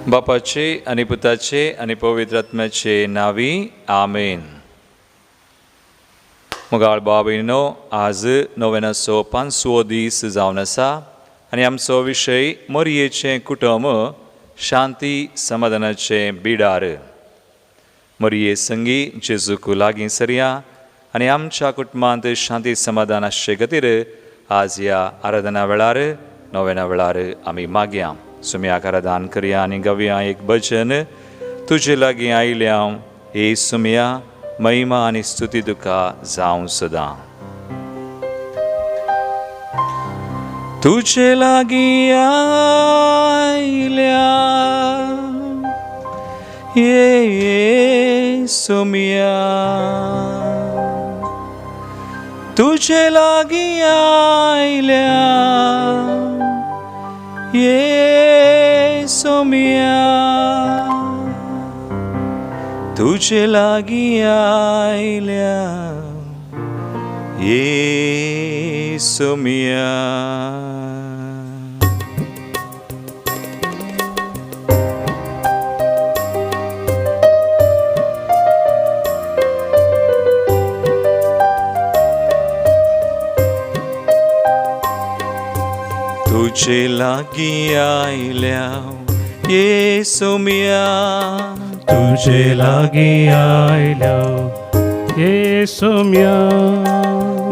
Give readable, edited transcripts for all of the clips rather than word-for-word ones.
बापाचे आनी पुताचे आनी पवित्र आत्म्याचे नांवी आमेन. मोगाळ भाव भयणीनो, आज नव्यानाचो 5वो दीस जावन आसा आनी आमचो विशय मरयेचें कुटुंब शांती समाधानाचें बिडार. मरये संगी जेजूक लागीं सरया आनी आमच्या कुटुंबांत शांती समाधान आसचे खातीर आज ह्या आराधना वेळार नव्याना वेळार आमी मागया. सुम्याक आराधन करया आनी गावया एक भजन. तुजे लागीं आयल्या हांव हे सुम्या, महिमा आनी स्तुती तुका जावं सदां. तुजे लागीं आयल्या हे सुम्या, तुजे लागीं आयल्या ये सोम्या, तुजे लागीं आयल्या ये सोम्या. तुजे लागीं आयल्या ये सोम्या, तुजे लागीं आयल्या ये सोम्या,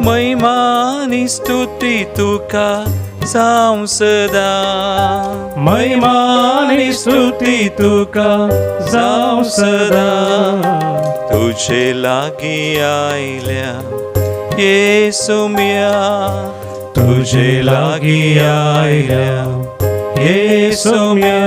महिमा आनी स्तुती तुका जावं सदां, महिमा आनी स्तुती तुका जावं सदां. तुजे लागीं आयल्या ये सोम्या, तुजे लागीं आयल्या ये सोम्या.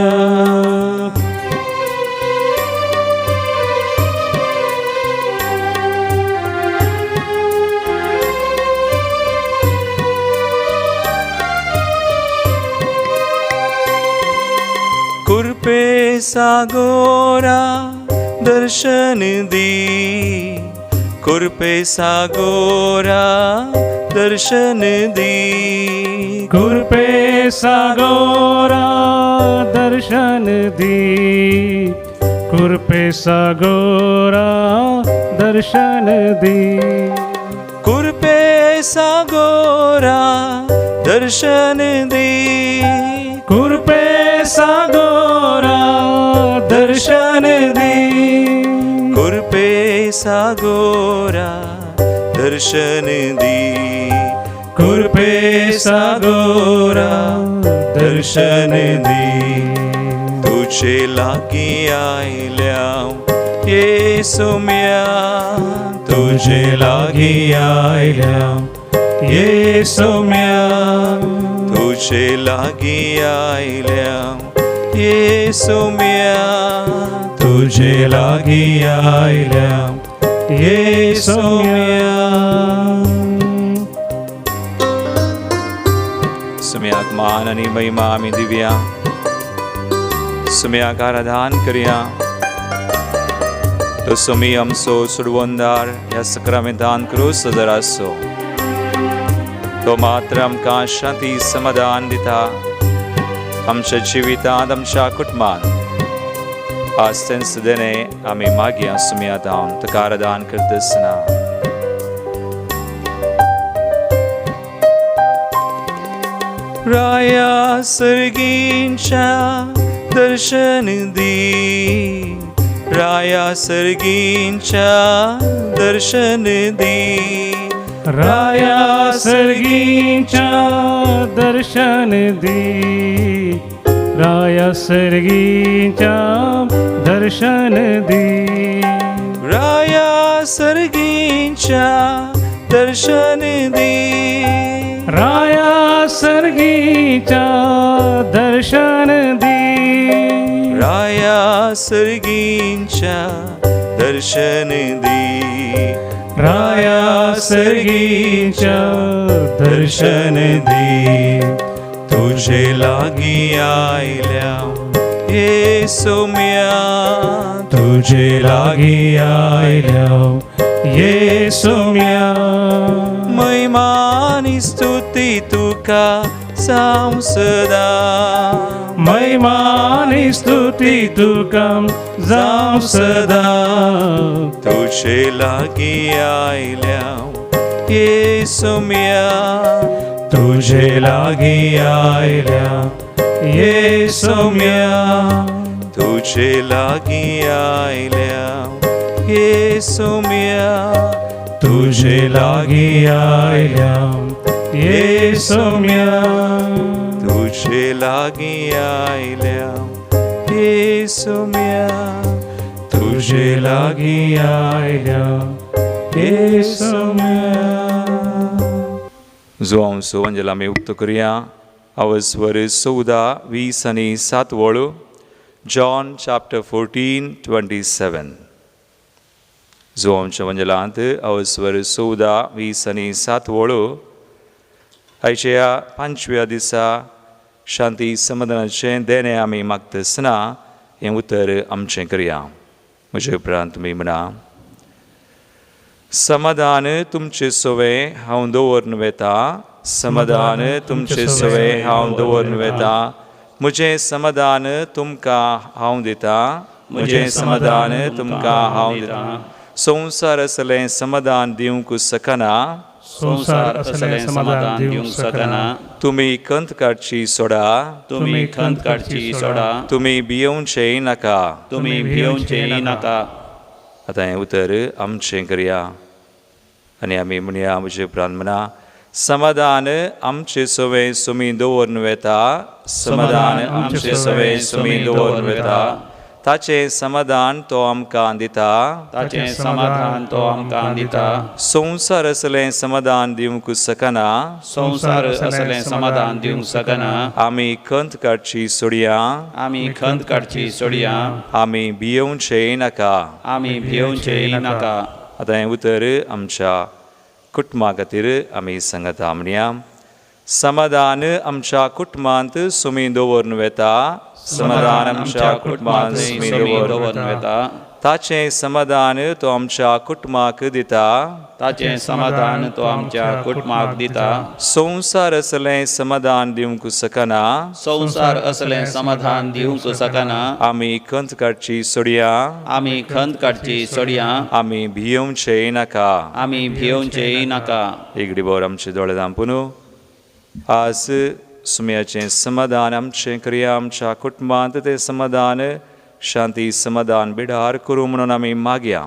कुरपे सागोरा दर्शन दी, कुरपे सागोरा दर्शन दी, कुरपे सागोरा दर्शन दी, कुरपे सागोरा दर्शन दी, कुरपे सागोरा दर्शन दी, कुरपे सागोरा दर्शन दी, कुरपे सागोरा दर्शन दी, कुरपे सागोरा दर्शन दी. तुजे लागीं आयल्या ये सोम्या, तुजे लागीं आयल्या ये सोम्या, तुजे लागीं आयल्या ये सोम्या, तुजे लागीं आयल्या ये सोम्या. सुम्याक मान आनी महिमा आमी दिवया, सुम्याक आराधन करया. तो सुमी आमचो सुडवंदार ह्या सक्रामेंतान क्रूस सदर आसो, तो मात्र आमकां शांती समाधान दिता आमच्या जिवितांत आमच्या कुटुंबांत. आज तेंच देणें आमी मागया सुम्या धावन ताका आराधन करता आसतना. राया सर्गींच्या दर्शन दी, राया सर्गींच्या दर्शन दी, राया सर्गींच्या दर्शन दी, राया सर्गींच्या दर्शन दी, राया सर्गींच्या दर्शन दी, राया सर्गींच्या दर्शन दी, राया सर्गींच्या दर्शन दी, राया सर्गींच्या दर्शन दी. तुजे लागीं आयल्या ये सोम्या, तुजे लागीं आयल्या ये सोम्या, महिमा आनी स्तुती तुका जावं सदां, महिमा आनी स्तुती तुका जावं सदां. तुजे लागीं आयल्या येसुम्या, तुजे लागीं आयल्या येसुम्या, तुजे लागीं आयल्या येसुम्या, तुजे लागीं आयल्या येसुम्या, तुजे लागीं आयल्या येसुम्या, तुजे लागीं आयल्या येसुम्या. जुवांसो अंजल आमी उक्तो करुया. आवस्वर 14 20 आनी 7 वळू. John chapter 14 27. जुवांच्या वंजलांत अवस्वर 14 20 आनी 7 वळू. आयच्या 5व्या दिसा शांती समाधानाचें देणें आमी मागता आसतना हें उतर आमचें करया. म्हजे उपरांत तुमी म्हणा, समाधान तुमचें सवें हांव दवरून वेता, समाधान तुमचें सवें हांव दवरून वेता, म्हजें समाधान तुमकां हांव दिता, म्हजें समाधान तुमकां हांव दिता. संवसार असलें समाधान दिवंक शकना, संवसार असलें समाधान दिवंक शकना. तुमी खंत काडची सोडा, तुमी खंत काडची सोडा, तुमी भियोवचेंय नाका. तुमी भियोवचेंय नाका. आतां हें उतर आमचें करया आनी आमी म्हणया म्हजे उपरांत म्हणा, समाधान आमचें सवें सुमी दवरून वेता, समाधान आमचें सवें सुमी दवरून वेता, ताचें समाधान तो आमकां दिता, ताचें समाधान तो आमकां दिता. संवसार असलें समाधान दिवंक शकना, संवसार असलें समाधान दिवंक शकना. आमी खंत काडची सोडया, आमी खंत काडची सोडया, आमी भियोवचेंय नाका. आमी भियोवचेंय नाका. आतां हें उतर आमच्या कुटुंबा खातीर आमी सांगता. म्हणया, समाधान आमच्या कुटुंबांत सुमी दवरून वेता, समाधान आमच्या कुटुंबांत सुमी दवरून वेता, ताचें समाधान तो आमच्या कुटुंबाक दिता, ताचें समाधान तो आमच्या कुटुंबाक दिता. संवसार असलें समाधान दिवंक शकना, संवसार असलें समाधान दिवंक शकना. आमी खंत काडची सोडया, आमी खंत काडची सोडया, आमी भियोवचेंय नाका. आमी भियोवचेंय नाका. एगडी बोर आमचे दोळे धांपून आज सुम्याचें समाधान आमचें करया. आमच्या कुटुंबांत तें समाधान शांती समाधान बिडार करूं म्हणून आमी मागया.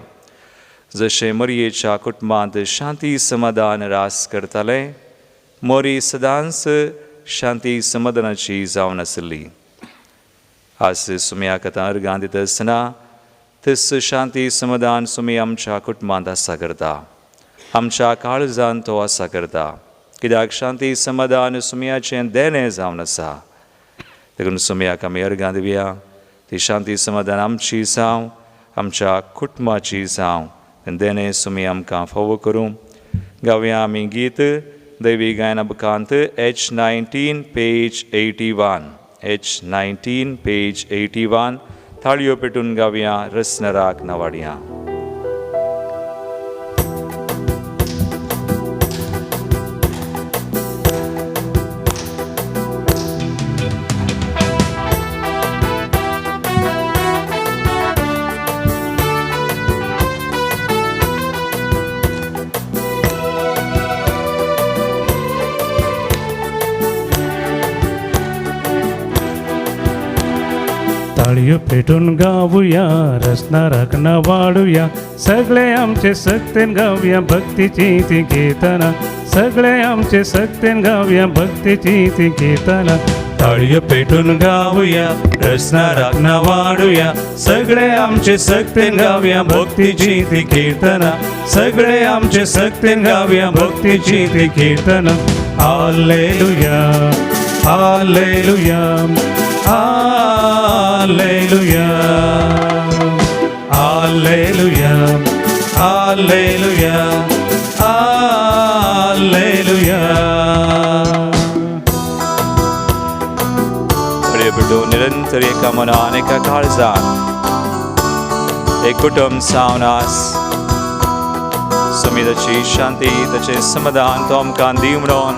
जशें मरयेच्या कुटुंबांत शांती समाधान रास करतालें, मोरी सदांच शांती समाधानाची जावन आसली. आज सुम्याक आतां अर्गां दिता आसतना तस शांती समाधान सुमी आमच्या कुटुंबांत आसा करता, आमच्या काळजान तो आसा करता. कित्याक शांती समाधान सुम्याचें देणें जावन आसा. देखून सुम्याक आमी अर्गां दिवया. ती शांती समाधान आमची जावं, आमच्या कुटुंबाची जावं, देणें सुमी आमकां फावो करूं. गावया आमी गीत दैवी गायना बुकांत H19 page 81, H19 page 81. थाळयो पेटून गावया रसनराक नवाडया. ताळयो पेटून गावया रसनाराक नवाडुया, सगळे आमचे सक्तेन गावया भक्तीची ती कीर्तनां, सगळे आमचे सक्तेन गावया भक्तीची ती कीर्तनां. ताळयो पेटून गावया रसनाराक नवाडुया, सगळे आमचे सक्तेन गावया भक्तीची ती कीर्तनां, सगळे आमचे सक्तेन गावया भक्तीची ती कीर्तनां. Hallelujah, hallelujah, hallelujah, hallelujah, hallelujah, hallelujah. पेटून निरंतर एका मनान एका काळजान एक कुटुंब जावन आस सुमी ताची शांती ताचें समाधान तो आमकां दी म्हणून.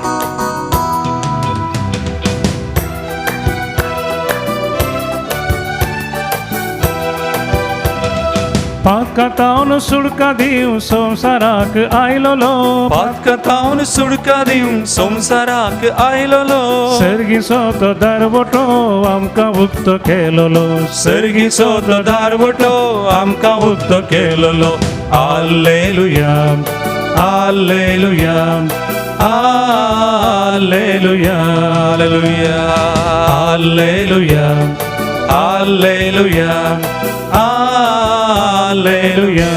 पातकातावन सुडका दिवं संवसाराक आयलोलो. पातकतावन सुडका दिवंक संवसाराक आयलोलो. सर्गीचो तो दारवटो आमकां उक्तो केलोलो. सर्गीचो तो दारवटो आमकां उक्तो केलोलो. Alleluia, alleluia, alleluia. Hallelujah. Alleluia, hallelujah. Hallelujah.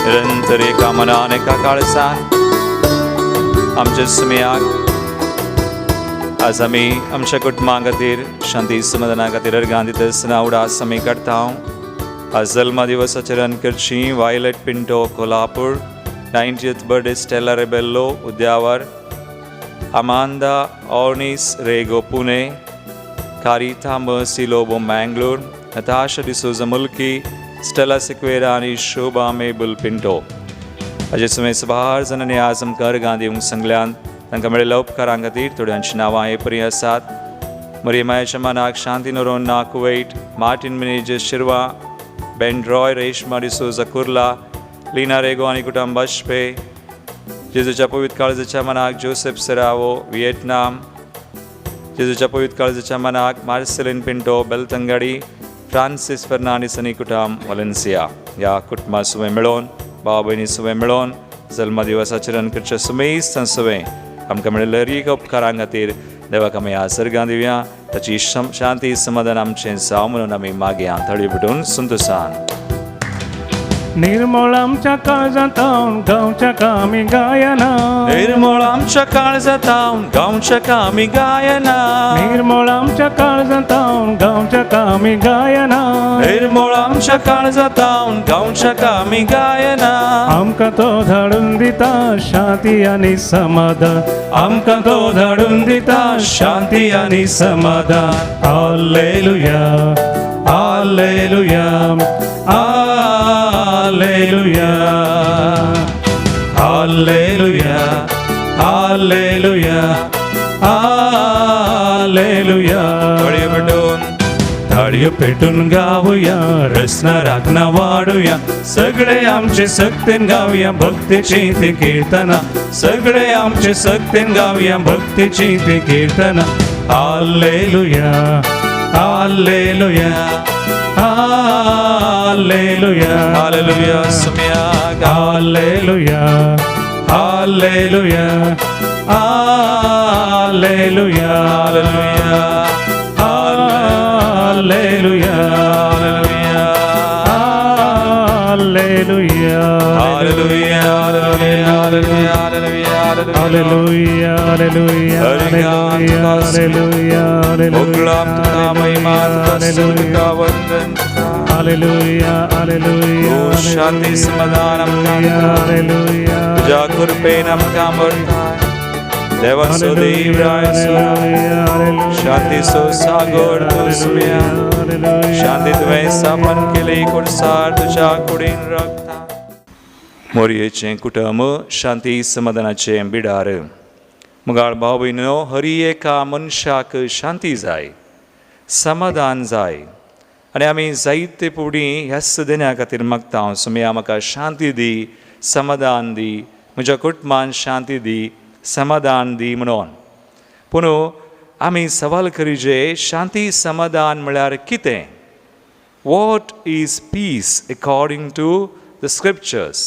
निरंतर एका मनान एका काळसान आमच्या सुमयाक आज आमी आमच्या कुटुंबा खातीर शांती समाधाना खातीर अर्गां दिता आसतना उडास आमी काडटा. आज जल्म दिवसाचेर करची Violet Pinto, Kolhapur. 90th birthday Stella Rebello, Udyavar. Amanda Ornis Rego, Pune. Carita Mercy Lobo, Mangalore. Natasha D'Souza, Mulki. Stella Sequeira आनी शोभा मेबल पिंटो. हाजे सुमेर सबार जाणांनी आज आमकां अर्गां दिवंक सांगल्यान. तांकां मेळिल्ल्या उपकारां खातीर थोड्यांची नांवां हे परी आसात. मरियमायाच्या मनाक Shanti Noronha, Kuwait. Martin Menezes, Shirva. Ben Roy, Reshma D'Souza, Kurla. Leena Rego आनी कुटुंब, बाजपे. जेजूच्या पवित्र काळजाच्या मनाक जोसेफ सेरावो, विएटनाम. जेजूच्या पवित्र काळजाच्या मनाक मार्सेलिन पिंटो, बेलतंगाडी. फ्रांसीस फर्नांडीस आनी कुटुंब, वलेन्सिया. ह्या कुटुंबा सुवें मेळोवन, भाव भयणी सुवें मेळोवन जल्म दिवसाचेर करच्या सुमेस्त सुवें आमकां मेळिल्ल्या हर उपकारां खातीर देवाक आमी आसर्गां दिवया. ताची शांती समाधान आमचें जावं म्हणून आमी मागया थळी पेटून संतोसान. निर्मळ आमच्या काळजांत गांवच्या कामी गायना. निर्मळ आमच्या काळजांत गांवच्या कामी गायना. निर्मळ आमच्या काळजांत गांवच्या कामी गायना. निर्मळ आमच्या काळजांत गांवच्या कामी गायना. आमकां तो धाडून दिता शांती आनी समाधान. आमकां तो धाडून दिता शांती आनी समाधान. Alleluia, alleluia, alleluia. Alleluia, alleluia, alleluia. ताळयो पेटून, ताळयो पेटून गावया, रसना राखना वाडूया, सगळे आमचे सक्तेन गावया भक्तीची ती कीर्तना. सगळे आमचे सक्तेन गावया भक्तीची ती कीर्तना. Alleluia, alleluia, alleluia. Hallelujah. सुम्याक. Alleluia, alleluia, alleluia. Hallelujah. Alleluia. Hallelujah. Alleluia. Hallelujah, hallelujah, hallelujah, hallelujah. Alleluia, alleluia, alleluia, alleluia. उगळाप तुका महिमा तुका, स्तुती तुका, वंदन तुका. Alleluia, alleluia. ओ शांती समाधान आमकां Alleluia. तुज्या कृपेन आमकां भरताय. देवाचो देव रायचो शांतीचो सागर तूं सुम्या. शांती तुवें स्थापन केली कुडसार तुज्या कुडीन रक्ता. मोरयेचें कुटुंब शांती समाधानाचें बिडार. मुगाळ भाव भयणीनो, हरी एका मनशाक शांती जाय, समाधान जाय आनी आमी जायते फुडें ह्याच देण्या खातीर मागता, सुमया म्हाका शांती दी, समाधान दी, म्हज्या कुटुंबान शांती दी, समाधान दी म्हणून. पूण आमी सवाल करिजे, शांती समाधान म्हळ्यार कितें? What is peace according to the scriptures?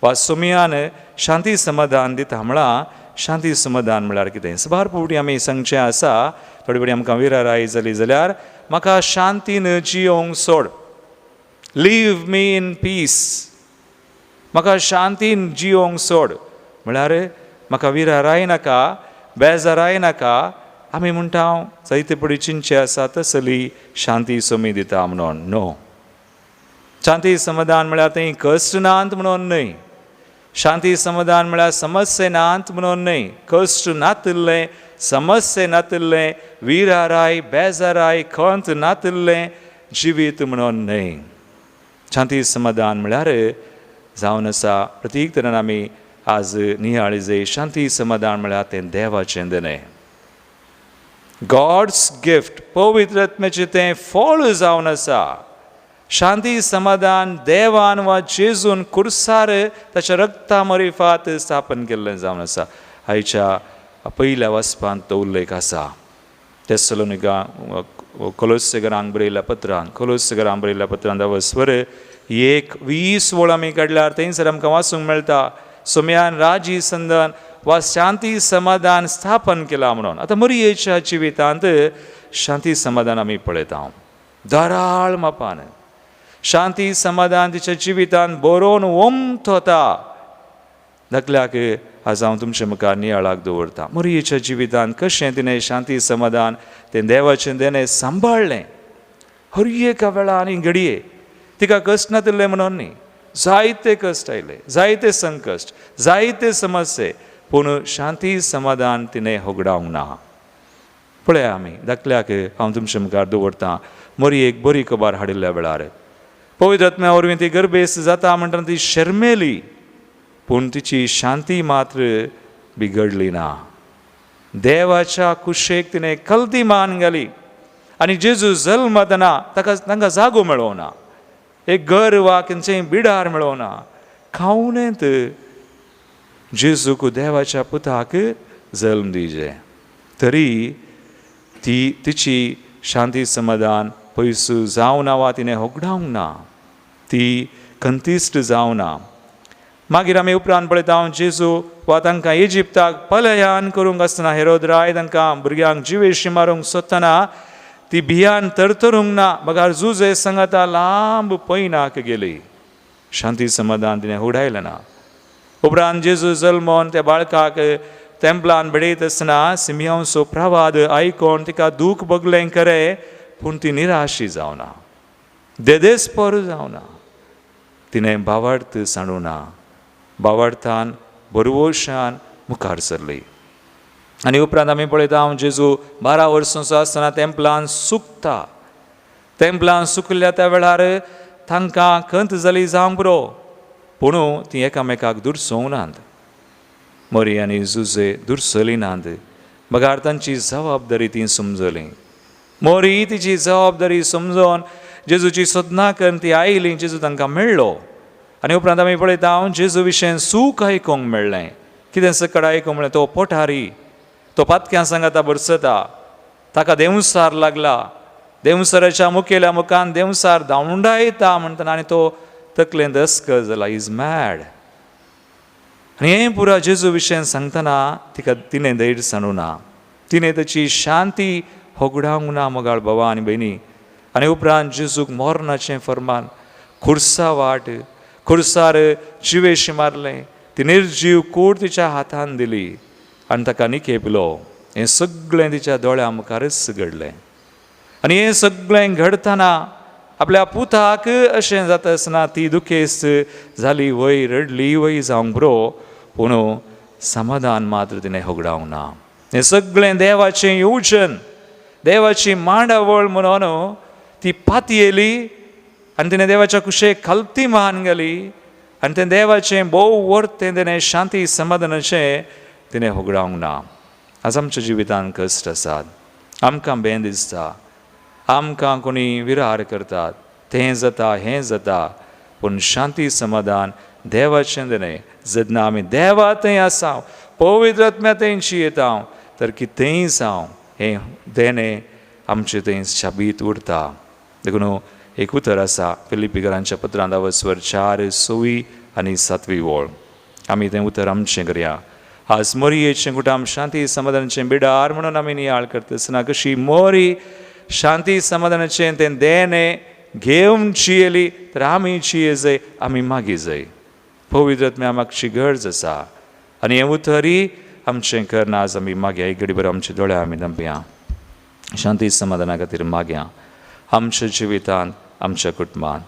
वा सुमयान शांती समाधान दिता म्हळां, शांती समाधान म्हळ्यार कितें? साबार फावटी आमी सांगचें आसा, थोडे फावटी आमकां विराराय जाली जाल्यार म्हाका शांतीन जियोंक सोड, leave me in peace. म्हाका शांतीन जियोंक सोड म्हळ्यार म्हाका विराराय नाका, बेजाराय नाका. आमी म्हणटा जायते पडी चिंतचें आसा तसली शांती सोमी दिता म्हणून. नो, शांती समाधान म्हळ्यार थंय कश्ट नात म्हणून न्हय. शांती समाधान म्हळ्यार समस्या नात म्हणून न्हय. कश्ट नातिल्लें, समस्या नातिल्लें, विराराय बेजाराय खंत नातिल्लें जिवीत म्हणून न्हय. शांती समाधान म्हळ्यार जावन आसा प्रतीक तरेन आमी आज नियाळी जाय. शांती समाधान म्हळ्यार तें देवाचें देणें, गॉड्स गिफ्ट, पवित्र आत्म्याचें तें फळ जावन आसा. शांती समाधान देवान वा जेजून कुर्सार ताच्या रक्ता मरिफात स्थापन केल्लें जावन आसा. आयच्या पयल्या वाचपांत तो उल्लेख आसा. तेसलोनिका कोलोसेगरांक बरयल्ल्या पत्रान, कोलोसेगरांक बरयल्ल्या पत्रान वस्वर 1:20 वळ आमी काडल्यार थंयसर आमकां वाचूंक मेळटा, सोम्यान राजी संदन वा शांती समाधान स्थापन केला म्हणून. आतां मरियेच्या जिवितांत शांती समाधान आमी पळयता दराळ मापान. शांती समाधान तिच्या जिवितांत बरोवन ओमथता. धाकल्याक आज हांव तुमचे मुखार नियाळाक दवरता मरियेच्या जिवितांत कशें तिणें शांती समाधान तें देवाचें देणें सांबाळ्ळें. हर एका वेळा आनी घडये तिका कश्ट नातिल्लें म्हणून न्ही, जायते कश्ट आयले, जायते संकश्ट, जायते समस्ये, पूण शांती समाधान तिणें होगडावंक ना. पळया आमी धाकल्याक हांव तुमचे मुखार दवरतां मरियेक बरी खबर हाडिल्ल्या वेळार पवित्र आत्म्या वरवीं ती गर्भेस्त जाता म्हणटना ती शर्मेली, पूण तिची शांती मात्र बिगडली ना. देवाच्या कुशेक तिणें कलती मान घाली आनी जेजू जल्मतना ताका तांकां जागो मेळोना, एक घर वा खंयचेंय बिडार मेळोना. खावणेंत जेजूक देवाच्या पुताक जल्म दिजे तरी ती तिची शांती समाधान पयसू जावना वा तिणें होगडावंक ना, ती खंतिश्ट जावना. मागीर आमी उपरांत पळयता जेजू वा तांकां इजिप्ताक पलयान करूंक आसतना हेरोद राय तांकां भुरग्यांक जिवेशी मारूंक सोदतना ती भियान तरतरूंक ना, बगार जुजे सांगाता लांब पयनाक गेली. शांती समाधान तिणें उडायलें ना. उपरांत जेजू जल्मोन त्या बाळकाक तेंपलान बडयत आसतना सिमियांचो प्रवाद आयकोन तिका दूख भोगलें खरें, पूण ती निराशी जावना, देदेस्पर जावना. तिणें भावार्थ सांडूना, भावार्थान बरवशान मुखार सरली. आनी उपरांत आमी पळयता हांव जेजू 12 वर्सांचो आसतना तेंपलान सुकता. तेंपलान सुकल्या त्या वेळार तांकां खंत जाली जावंक पुरो, पूण ती एकामेकाक दुरसोवंक नात. मरी आनी जुजे दुरसली नात, बगार तांची जबाबदारी ती समजली. मोरी तिची जबाबदारी समजोन जेजूची सोदना करून ती आयली, जेजू तांकां मेळ्ळो. आनी उपरांत आमी पळयता हांव जेजू विशयन सूख आयकूंक मेळ्ळें. कितें सकड आयकूंक मेळ्ळें? तो पोठारी, तो पातक्यां सांगाता बरसता, ताका देंवसार लागला, देंवसाराच्या मुखेल्या मुखान देंवसार धांवडायता म्हणटना आनी तो तकलेंत अस्कल जाला, is mad. आनी हें पुरा जेजू विशयन सांगतना तिका तिणें धैर्य सांडूं ना, तिणें ताची शांती होगडावंक ना मोगाळ बाबा आनी भयणी. आनी उपरांत जेजूक मरणाचें फर्मान, खुर्सा वाट, खुर्सार जिवेशी मारलें, ती निर्जीव कूड तिच्या हातान दिली आनी ताका निखेपलो. हें सगळें तिच्या दोळ्यां मुखारच घडलें. आनी हें सगळें घडटना आपल्या पुताक अशें जाता आसतना ती दुखेस्त जाली वय, रडली वय जावंक पुरो, पूण समाधान मात्र तिणें होगडावंक ना. हें सगळें देवाचें येवजण, देवाची मांडावळ म्हणून ती पातयेली आनी तिणें देवाच्या कुशेक खालती मान घाली आनी तें देवाचें भोव वर्तें तिणें शांती समाधानाचें तिणें होगडावंक ना. आज आमच्या जिवितांत कश्ट आसात, आमकां बें दिसता, आमकां कोणी विरार करतात, तें जाता हें जाता, पूण शांती समाधान देवाचें देणें जेन्ना आमी देवा थंय आसा, पवित्र आत्म्या थंय जियेता, तर कितेंय जावं हें देणें आमचें थंय शाबीत उरता. देखून एक उतर आसा फिलिपीकरांच्या पत्रांत 4 6 आनी 7 वळ, आमी तें उतर आमचें करया. आज मोरयेचें कुटाम शांती समाधानाचें बिडार म्हणून आमी नियाळ करता आसतना कशी मोरी शांती समाधानाचें तें देणें घेवन जियेली, तर आमी जिये जाय, आमी मागी जाय. पवित्र आत्म्या मागची गरज आसा आनी हें उतरय आमचें करना. आज आमी मागया एक घडी बरें आमचे दोळे आमी धांपया, शांती समाधाना खातीर मागया. आमच्या जिवितांत, आमच्या कुटुंबांत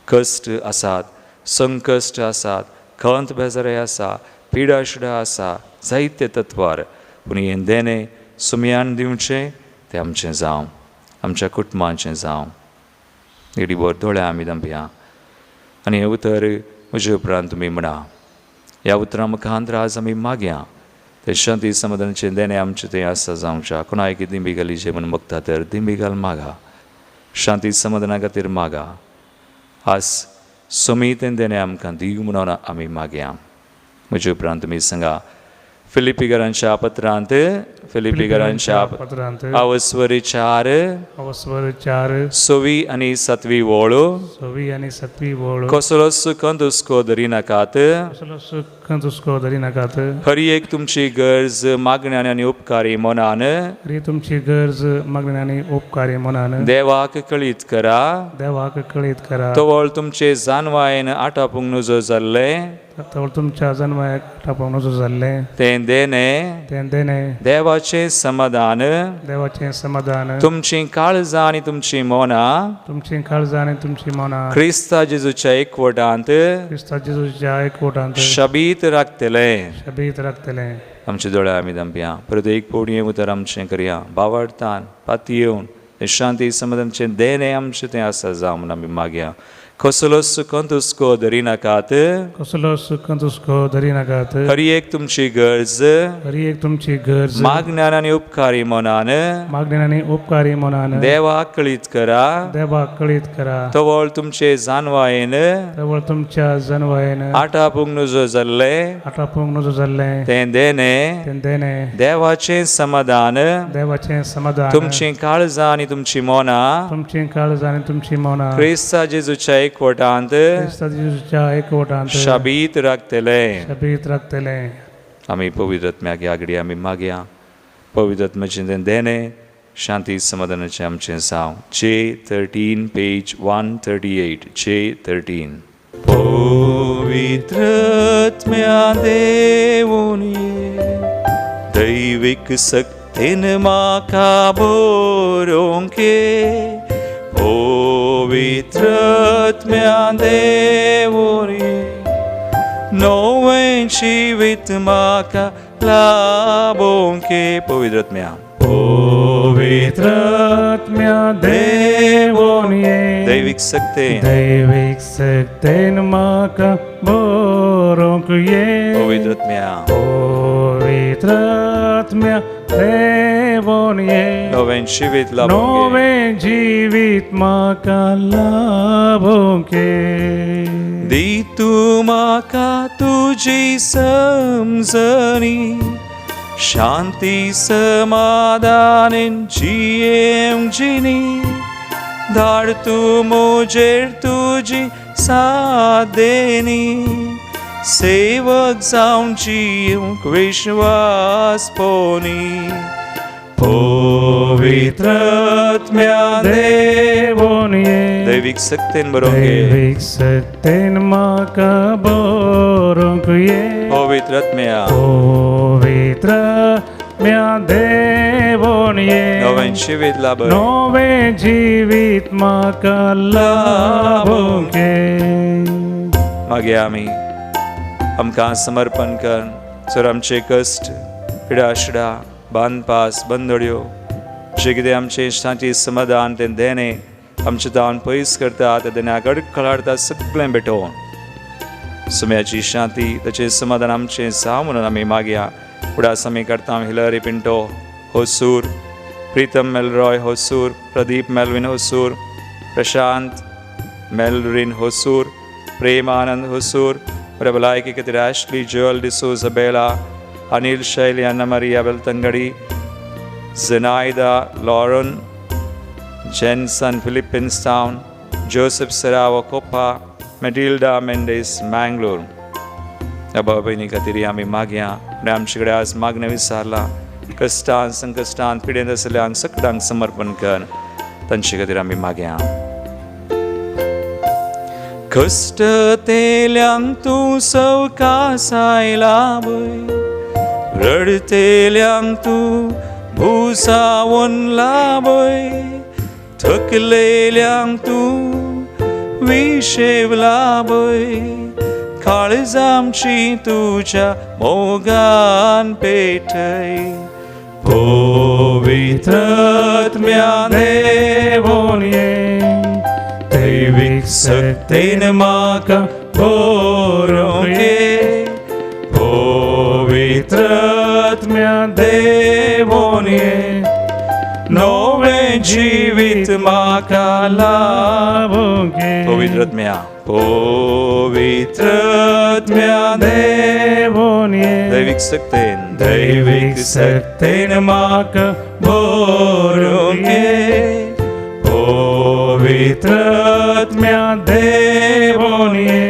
कश्ट आसात, संकश्ट आसात, खंत बेजारय आसा, पिडा शिडा आसा, जायते तत्वार, पूण हें देणें सुमयान दिवचें तें आमचें जावं, आमच्या कुटुंबाचें जावं. घडीभर दोळे आमी धांपया आनी हें उतर म्हजे उपरांत तुमी म्हणा. ह्या उतरां मुखांत आज आमी मागया तें शांती समाधानाचें देणें आमचें तें आसा जावच्या. कोणाक दिंबी घाली जे म्हूण मागता तर दिंबी घाल मागा, शांती समाधाना खातीर मागा. आज समीतेन देणें आमकां दी म्हणून आमी मागया. म्हजे उपरांत तुमी सांगा फिलिपीकरांच्या पत्रांत, फिलिपीकरांच्या पत्रांत अवस्वरी 4 अवस्वर 4 6वी आनी 7वी वळ. 6वी आनी 7वी वळ. कसलो सुखन दुस्को धरी नाकात, कसलो सुख दुस्को धरी नाकात, हर एक तुमची गरज मागण्यान आनी उपकारी मनान, हरी तुमची गरज मागण्यान आनी उपकारी मनान देवाक कळीत करा, देवाक कळीत करा. तवळ तुमचे जानवायन आटापूंक नजो जाल्लें, तवळ तुमच्या जनवायक आटापूंक नजो जाल्लें, तें देणें तें देणें देवाचें समाधान, देवाचें समाधान, तुमचीं काळजां आनी तुमचीं मनां, तुमचीं काळजां आनी तुमचीं मनां क्रिस्ता जेजूच्या एकवटांत क्रिस्ता जेजूच्या एकवटांत शबीत राखतलें. शबीत राखतलें. आमचे दोळे आमी धांपया. परत एक पवटी उतर आमचें करया. बावडतान पातयेवन शांती समाधानचें देणें आमचें तें आसा जावं म्हूण आमी मागया. कसलो सुखन दुस्को धरी नाकात, कसलो सुखन दुस्को धरी नाकात, हर एक तुमची गरज हरी एक तुमची गरज मागण्यान आनी उपकारी मनान मागण्यान आनी उपकारी मनान देवाक कळीत करा, देवाक कळीत करा. तवळ तुमचे जानवायेन तवळ तुमच्या जनवायेन आटापूंक नजो जाल्लें, आटापूंक नजो जाल्लें, तें देणें तें देणें देवाचें समाधान, देवाचें समाधान, तुमचीं काळजां आनी तुमचीं मनां तुमचीं काळजां आनी तुमचीं मनां क्रिस्ता जेजूच्या एकवटांत क्रिस्ता जेजूच्या एकवटांत शबीत राखतलें. शबीत राखतलें. आमी पवित्र आत्म्याक आगडी आमी मागया. पवित्र आत्म्याचें तें देणें शांती समाधानाचें आमचें जावं. J13 page 138. J13. पवित्र आत्म्या देवून ये, दैवीक सक्तीन म्हाका बरोवंक ये. पवित्र आत्म्या देवून ये, नवें जिवीत म्हाका लाभोवंक ये. पवित्र आत्म्या, पवित्र आत्म्या देवून ये, दैवीक सक्तेन, दैवीक सक्तेन म्हाका बरोवंक ये. पवित्र आत्म्या, पवित्र आत्म्या देवून ये, नवें जिवीत लाभोवंक ये. नवें जिवीत म्हाका लाभोवंक ये. दी तूं म्हाका तुजी समजणी, शांती समाधानेन जियेवंक जिणी. धाड तूं म्हजेर तुजी सादेनी, सेवक जावन जिवंक विश्वास पोनी. पवित्र आत्म्या देवून ये, दैवीक सक्तेन बरोवंक ये. दैवीक सक्तेन म्हाका बरोवंक ये. पवित्र आत्म्या, पवित्र आत्म्या देवून ये, नवें जिवीत लाभय. नवें जिवीत म्हाका लाभोवंक ये. मागीर आमी आमकां समर्पण कर सर आमचे कश्ट पिडाशिडा बांदपास बंदड्यो जे कितें आमचें इश्टांची समाधान तें देणें आमचें दान पयस करता, त्या देण्याक अडखळ हाडटा सगळें भेटोवन सुम्याची शांती ताचें समाधान आमचें जावं म्हणून आमी मागया. उडास आमी करता Hillary Pinto Hosur, Pritam Melroy Hosur, Pradeep Melvin Hosur, Prashant Melrin Hosur, Premanand Hosur, बऱ्या भलायकी खातीर Ashley Joel D'Souza Bela, Anil Shaili, Anna Maria Belthangady, Zenaida Lauren Jensen Philippines Town, Joseph Serrao Koppa, Matilda Mendes Mangalore. ह्या भाव भयणी खातीर आमी मागया. आनी आमचे कडेन आज मागणें विचारलां, कश्टान संकश्टान पिडेन आसल्यांक सगळ्यांक समर्पण कर, तांचे खातीर आमी मागया. कश्ट तेल्यांक तूं सवकासायला वय, रडतेल्यांक तूं भुसावन लाभय, थकलेल्यांक तूं विशेवला वय, काळजामची तुज्या मोगान पेटय. पवित्र आत्म्या देवून ये, दैवीक सक्तेन म्हाका बरोवंक ये. पवित्र आत्म्या देवून ये, नवें नवें जिवीत म्हाका लाभूंक घे. पवित्र आत्म्या, पवित्र आत्म्या देव, देवून ये. दैवीक सक्तेन, दैवीक सक्तेन म्हाका भरून घे. पवित्र आत्म्या देवून ये.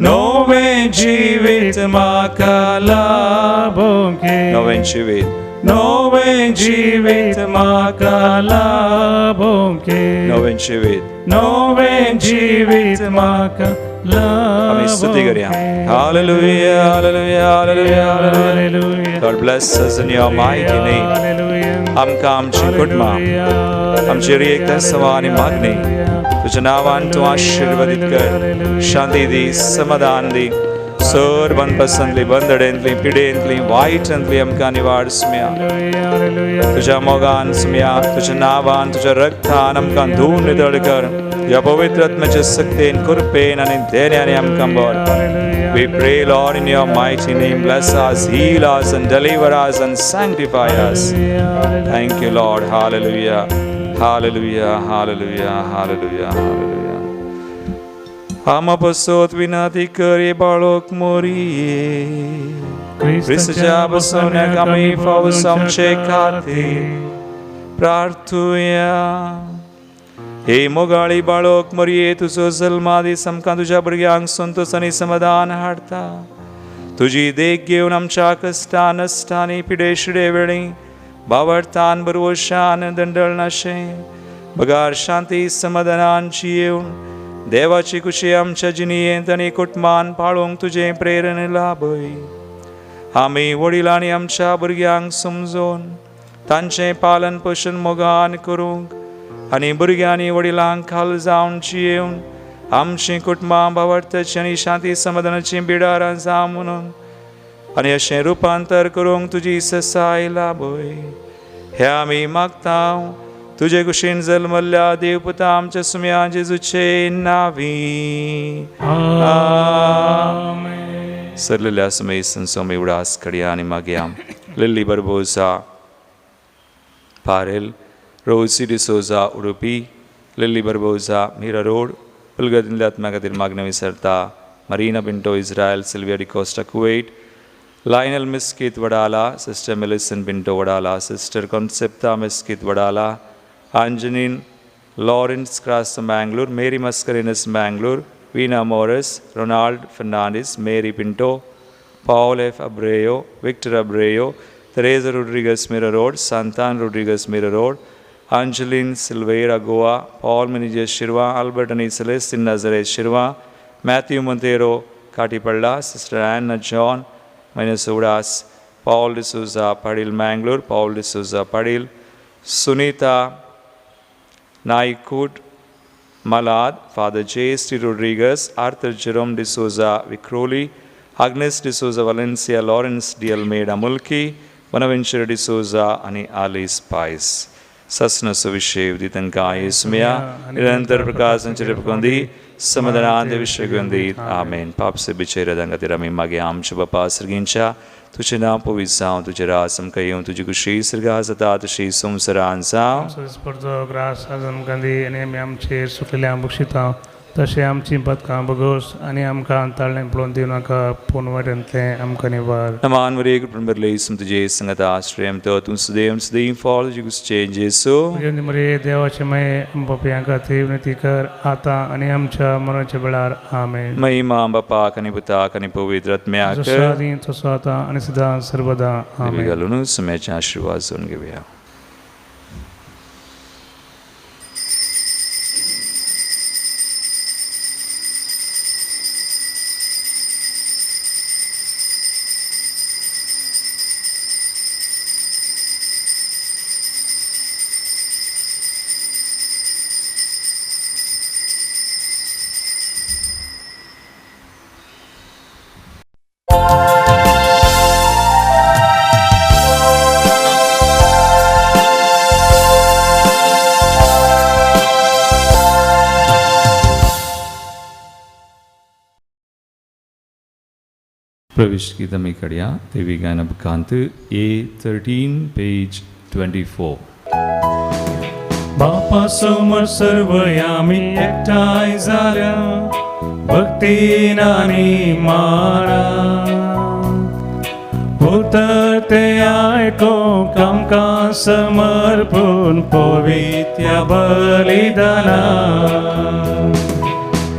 नवें जिवीत म्हाका लाभूंक घे. नवें जिवीत, नवें जिवीत म्हाका लाभूंक घे. नवें जिवीत, नवें जिवीत म्हाका आमी स्तुती लाभूंक करया. घे. Hallelujah, hallelujah, hallelujah, hallelujah. God bless us in your mighty name. Hallelujah. आमकां आमची कुटुंबां, आमची एकता सवा आनी मागणी तुज्या नांवान तूं आशिर्वादीत कर. शांती दी, समाधान दी. सर बनपसंतली, बंदडेंतली, पिडेंतली, वायटांतली आमकां निवाड सुम्या. तुज्या मोगान सुम्या, तुज्या नांवान, तुज्या रक्तान आमकां धुवन नितळ कर. तुज्या पवित्र आत्म्याच्या सक्तेन, कृपेन आनी देण्यान आमकां बर. We pray, Lord, in your mighty name, bless us, heal us, and deliver us, and sanctify us. Thank you, Lord. Hallelujah. Hallelujah. Hallelujah. Hallelujah. Hallelujah. आमा पसोत विनंती कर हे बाळक मोरिये, क्रिस्तच्या बसवण्याक आमी फावो आमचे खातीर प्रार्थुया. हे मोगाळी बाळक मरिये, तुजो जल्मा दीस आमकां तुज्या भुरग्यांक संतोष आनी समाधान हाडटा. तुजी देख घेवन आमच्या कश्टान, नश्टांनी, पिडे शिडे वेळी बावडतान, बरवशान दंडळनाशें बगार शांती समाधानान जियेवन देवाची खुशी आमच्या जिणयेंत आनी कुटुंबान पाळोवंक तुजें प्रेरण लाभय. आमी वडिलांनी आमच्या भुरग्यांक समजून तांचें पालन पोशण मोगान करूंक आनी भुरग्यांनी वडिलांक खाल जावन जियेवन आमचीं कुटुंबां भावार्थाची आनी शांती समाधानाचीं बिडारां जावं म्हणून आनी अशें रुपांतर करूंक तुजी ससाय लाभय. हें आमी मागता तुजे कुशीन जल्मल्ल्या देवपुता आमच्या सुम्या जेजूचे नावी. आमेन. सरलेल्या समय संसोमी उडास कडया आनी मागया. Lily Barbosa Parel, Rosy D'Souza Udupi, Lily Barbosa Mira Road, पुलगदिंतल्या आत्म्या खातीर मागणें विसरता. Marina Pinto Israel, Sylvia D'Costa Kuwait, Lionel Mesquite Wadala, sister Millicent Pinto Wadala, sister Concepta Mesquite Wadala, Anjanine Lawrence Crasto Mangalore, Mary Mascarenhas Mangalore, Veena Morris, Ronald Fernandes, Mary Pinto, Paul F Abreu, Victor Abreu, Teresa Rodrigues Mira Road, Santan Rodrigues Mira Road, Angeline Silveira Goa, Paul Menezes Shirva, Albert आनी Celestine Nazareth Shirva, Matthew Monteiro Katipalla, sister Anna John minus उडास, Paul D'Souza Padil Mangalore, Paul D'Souza Padil, Sunita Naikut Malad, Father J. C. Rodriguez, Arthur Jerome D'Souza Vikroli, Agnes D'Souza Valencia, Lawrence D. Almeida Mulki, Bonaventure D'Souza आनी आलिस पायस. सस्न सुविशेव दी तांकां येसुमया, निरंतर प्रकाश दी, समाधानान विशय दी. आमेन. पापसे बिचेर खातीर आमी मागीर. आमच्या बापा सर्गींच्या, तुजें नांव पवित्र जावं, तुजें राज आमकां येवं, तुजी खुशी सर्गा जाता तशी संवसारान जावं. पडचो ग्रास आज आमकां दी आनी आमी आमचेर सुकलेल्या बक्षिता तशें आमचीं पदकां बगोस आनी आमकां ताळें पळोवन दिवं नाका, पूण वाटेंतलें आमकां निवार. नमान मरिये, कृपेन तुझे संगत आश्रय तो तूं सदैव सदैव फॉल तुझे जेसू. मरे देवाचे मये, पपयां खातीर विनंती कर आतां आनी आमच्या मरणाच्या वेळार. आमेन. महिमा बापाक आनी पुताक आनी पवित्र आत्म्याक. जसो आदी तसो आतां आनी सदां सर्वदा. आमेन. घालून सुम्याचे आशिर्वाद जोडून घेवया. प्रवेश गीत आमी काडया देवी गायना बुकांत A 13, page 24. बापा समोर सर्व आमी एकठांय जाल्या भक्तीन आनी मानान उतर ते आयकूंक आमकां समर्पून पवित्या बलिदाना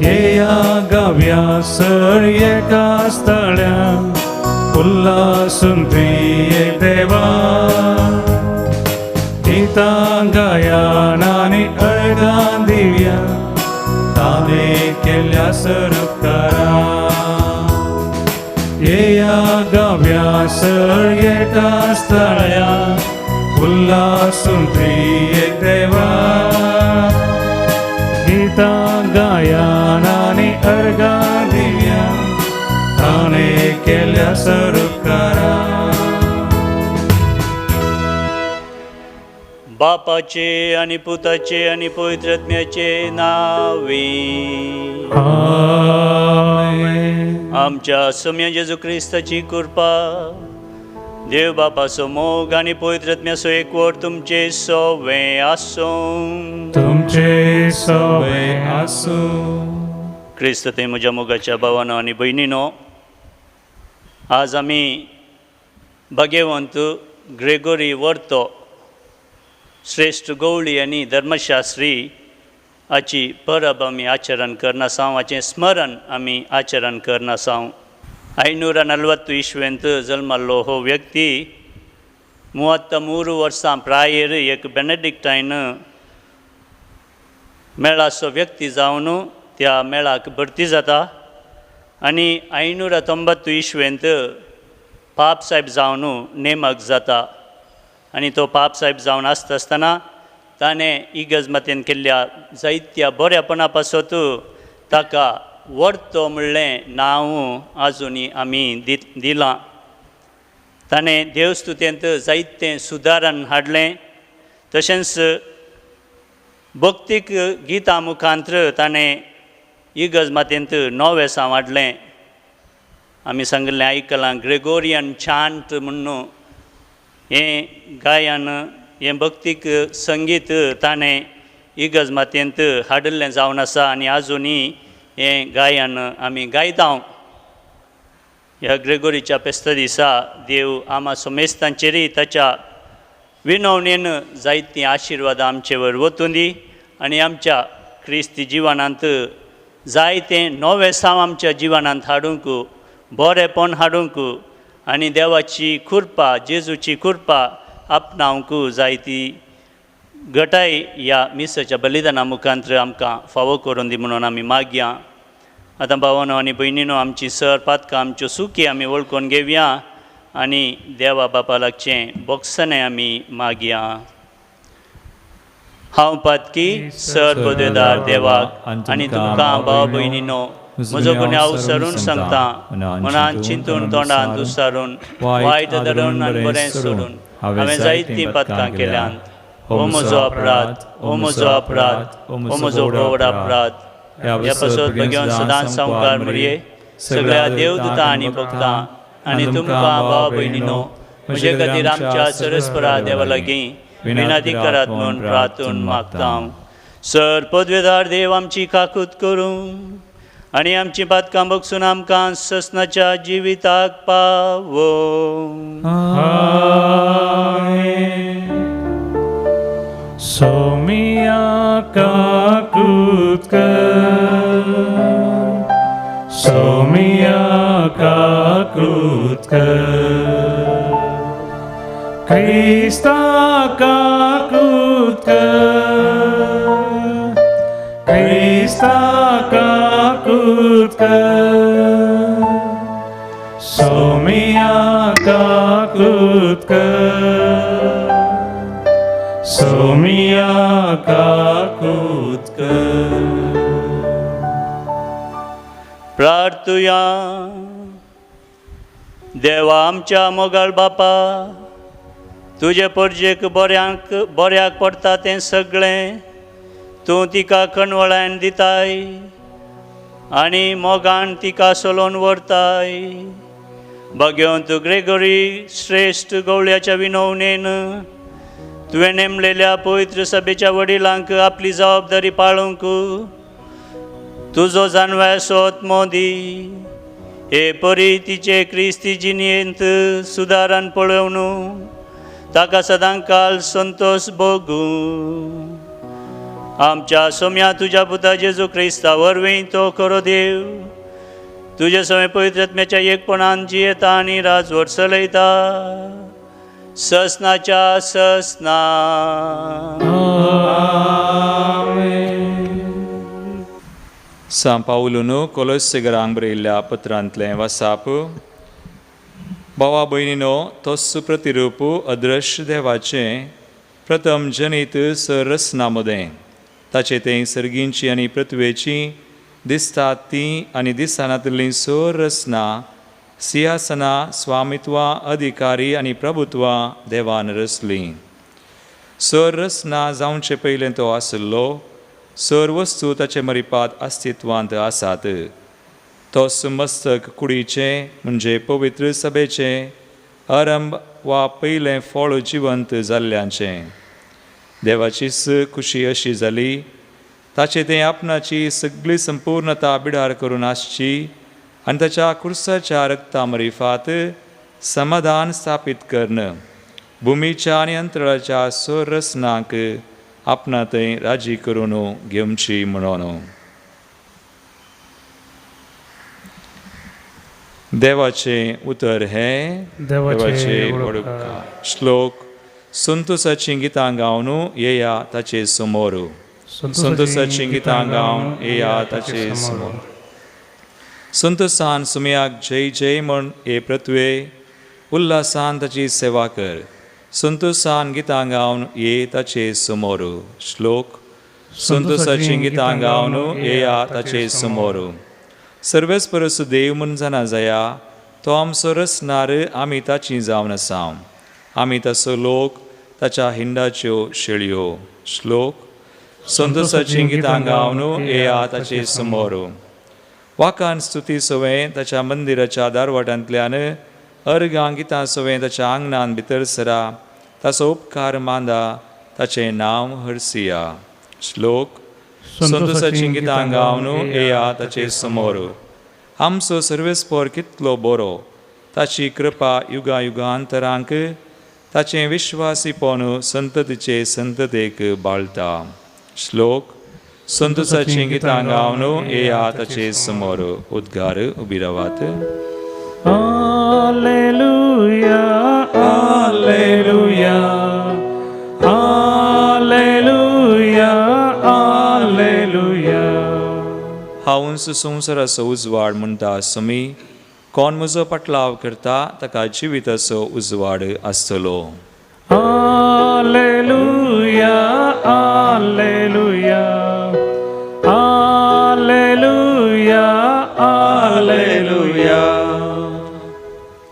येया गाव्या सर एका स्थळ्या उल्हासून एक देवा गितां गायन आनी अर्गां दिव्या ताणें केल्ल्या सरुपकारा येया गाव्या सर एका स्थळ्या उल्हासून एक देवा गितां गायन आनी अर्गां दिव्या ताणें केल्ल्या सरुपकारा. बापाचे आनी पुताचे आनी पवित्र आत्म्याचे नावे. आमेन. आमच्या सोम्या जेजू क्रिस्ताची कृपा, देव बापाचो मोग आनी पवित्र आत्म्याचो एकवट तुमचे सोवे आसूं. तुमचे सोवे आसूं. क्रिस्त ते म्हज्या मोगाच्या भावानो आनी भयणीनो, आज आमी भाग्यवंत ग्रेगोरी वर्तो श्रेश्ठ गवळी आनी धर्मशास्त्री हाची परब आमी आचरण करनासांव, हाचें स्मरण आमी आचरण करनासांव. 540 इस्वेंत जल्माल्लो हो व्यक्ती 33 वर्सां प्रायेर एक बेनेडिक्टायन मेळाचो व्यक्ती जावन त्या मेळाक भरती जाता आनी 590 इस्वेंत पाप साहेब जावन नेमक जाता आनी तो पाप साहेब जावन आसता आसतना ताणें इगर्ज मातेन केल्ल्या जायत्या बऱ्यापणा पासत ताका वर्तो म्हणलें नांव आजुनी आमी दिलां. ताणें देवस्तुतेंत जायतें सुदारण हाडलें, तशेंच भक्तीक गितां मुखांत्र ताणें इगर्ज मातेंत नवें साव हाडलें. आमी सांगिल्लें आयकलां ग्रेगोरियन चांट म्हण्णू हें गायन, हें भक्तीक संगीत ताणें इगर्ज मातयेंत हाडिल्लें जावन आसा आनी आजुनूय हें गायन आमी गायता. ह्या ग्रेगोरीच्या फेस्ता दिसा देव आमा समेस्तांचेरय ताच्या विनवणेन जायतीं आशिर्वादां आमचेवर वतूं दी आनी आमच्या क्रिस्ती जिवनांत जायतें नवें साव आमच्या जिवनांत हाडूंक, बरेंपण हाडूंक आनी देवाची कृपा, जेजूची कृपा आपणावंक जायती गटाय ह्या मिसाच्या बलिदाना मुखांत्र आमकां फावो करून दी म्हणून आमी मागया. आतां भावानो आनी भयणीनो, आमची सर पातकां, आमच्यो सुकी आमी वळखून घेवया आनी देवा बापा लागचें बोगसणें आमी मागया. हांव पातकी सर पदवेदार देवाक आनी तुमकां भाव भयणीनो म्हजो गुन्यांव सरून सांगता, मनान चिंतून तोंडान दुसारून वायट धरून आनी बरें सोडून हांवें जायतीं पातकां केल्यांत. हो म्हजो अपराध, हो म्हजो अपराध, हो म्हजो व्हड अपराध. ह्या पासत भगवान सदांच सामकार मरये सगळ्या देवदूतां आनी भक्तां आनी तुमकां भाव भयणीनो म्हजे खातीर आमच्या सरस्परा देवा लागीं विनंती करात म्हूण प्रार्थून मागता. सर पदवेदार देव आमची काकूत करूं आनी आमची पातकां बगसून आमकां ससनाच्या जिविताक पावो. सोमिया काकूत कर, सोमिया काकूत कर, क्रिस्ता काकूत कर, क्रिस्ता काकूत कर, सोमिया काकूत कर, सोमिया काकूत कर. प्रार्थुया. देवा आमच्या मोगाळ बापा, तुजे परजेक बऱ्याक बऱ्याक पडटा तें सगळें तूं तिका कणवळान दिताय आनी मोगान तिका सोलोवन व्हरताय. भगवंत ग्रेगोरी श्रेश्ठ गवळ्याच्या विनवणेन तुवें नेमलेल्या पवित्र सभेच्या वडिलांक आपली जबाबदारी पाळूंक तुजो जानव्याचो आत्मो दी. हे परी तिचे क्रिस्ती जिणेंत सुदारण पळोवन ताका सदांकाल संतोश भोगूं. आमच्या सोम्या तुज्या पुता जेजू क्रिस्ता वरवीं तो खरो देव तुजे समें पवित्र आत्म्याच्या एकपणान जियेता आनी राजवट चलयता ससनाच्या ससना. सां पावलून कोलोसेगरांक बरयल्ल्या पत्रांतलें वासाप. भावा भयणीनो, तोच प्रतिरूप अदृश्य देवाचें प्रथम जनीत सरसना मदें ताचें तें सर्गींची आनी पृथ्वेची दिसतात तीं आनी दिसनातलीं सरसना सिंहासनां स्वामित्वां अधिकारी आनी प्रभुत्वां देवान रचलीं. सरसना जावचे पयलें तो आशिल्लो, सर वस्तू ताचे मरिपात अस्तित्वांत आसात. तो मस्तक कुडीचें म्हणजे पवित्र सभेचें आरंभ वा पयलें फळ जिवंत जाल्ल्यांचें. देवाचीच खुशी अशी जाली ताचें तें आपणाची सगळी संपूर्णता बिडार करून आसची आनी ताच्या कुर्साच्या रक्ता मरिफात समाधान स्थापीत कर्ण भुमीच्या आनी अंतराच्या संरचनांक आपणा थंय राजी करून घेवची म्हणून. देवाचें उतर हें देवाचें वडुपकार. श्लोक संतोषाचीं गितां गावन येया ताचे समोर. संतोषाचीं गितां गावन येया ताचे समोर. संतोषान सुमयाक जय जय म्हण हे पृथ्वे उल्हासान ताची सेवा कर. संतोषान गितां गावन ये ताचे समोर. श्लोक संतोषाचीं गितां गावन येया ताचे समोर. सर्वेस परस देव म्हूण जाणा जाया तो आमचो रचणार आमी ताची जावन आसा. आमी ताचो लोक ताच्या हिंडाच्यो शेळयो. श्लोक संतोषाचीं गितां गावन येया ताचे समोर. वाकान स्तुती सवें ताच्या मंदिराच्या दारवाटांतल्यान अर्गां गितां सवें ताच्या आंगणान भितर सरा. ताचो उपकार मांदा ताचें नांव हरसिया. श्लोक संतोषाचीं गितां गावन येया ताचे समोर. आमचो सर्वेस्पोर कितलो बरो, ताची कृपा युगा युगांतरांक, ताचें विश्वासीपण संततीचे संततेक बाळटा. श्लोक संतोषाचीं गितां गावन येया ताचे समोर. उद्गार उबी रावात. Alleluia, alleluia, alleluia, alleluia. हांवूच संवसाराचो उजवाड म्हणटा आसमी कोण म्हजो पटलाव करता ताका जिविताचो उजवाड आसतलो. Alleluia, alleluia, alleluia, alleluia.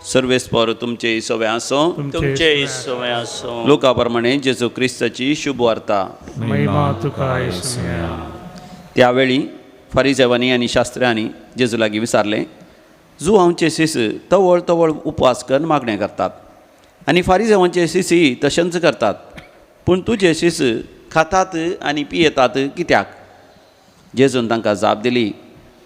सर्वेस्पर तुमचे सवे आसो. तुमचे सवय आसूं. लोका प्रमाणे जेजू क्रिस्ताची शुभ वार्ता. महिमा तुका येसुया. त्यावेळी फारिजेवांनी आनी शास्त्र्यांनी जेजू लागीं विचारलें, जुवांचे शिस तवळ तवळ उपवास करून मागणें करतात आनी फारिजेवांचे शिसय तशेंच करतात, पूण तुजे शिस खातात आनी पियेतात कित्याक? जेजून तांकां जाप दिली,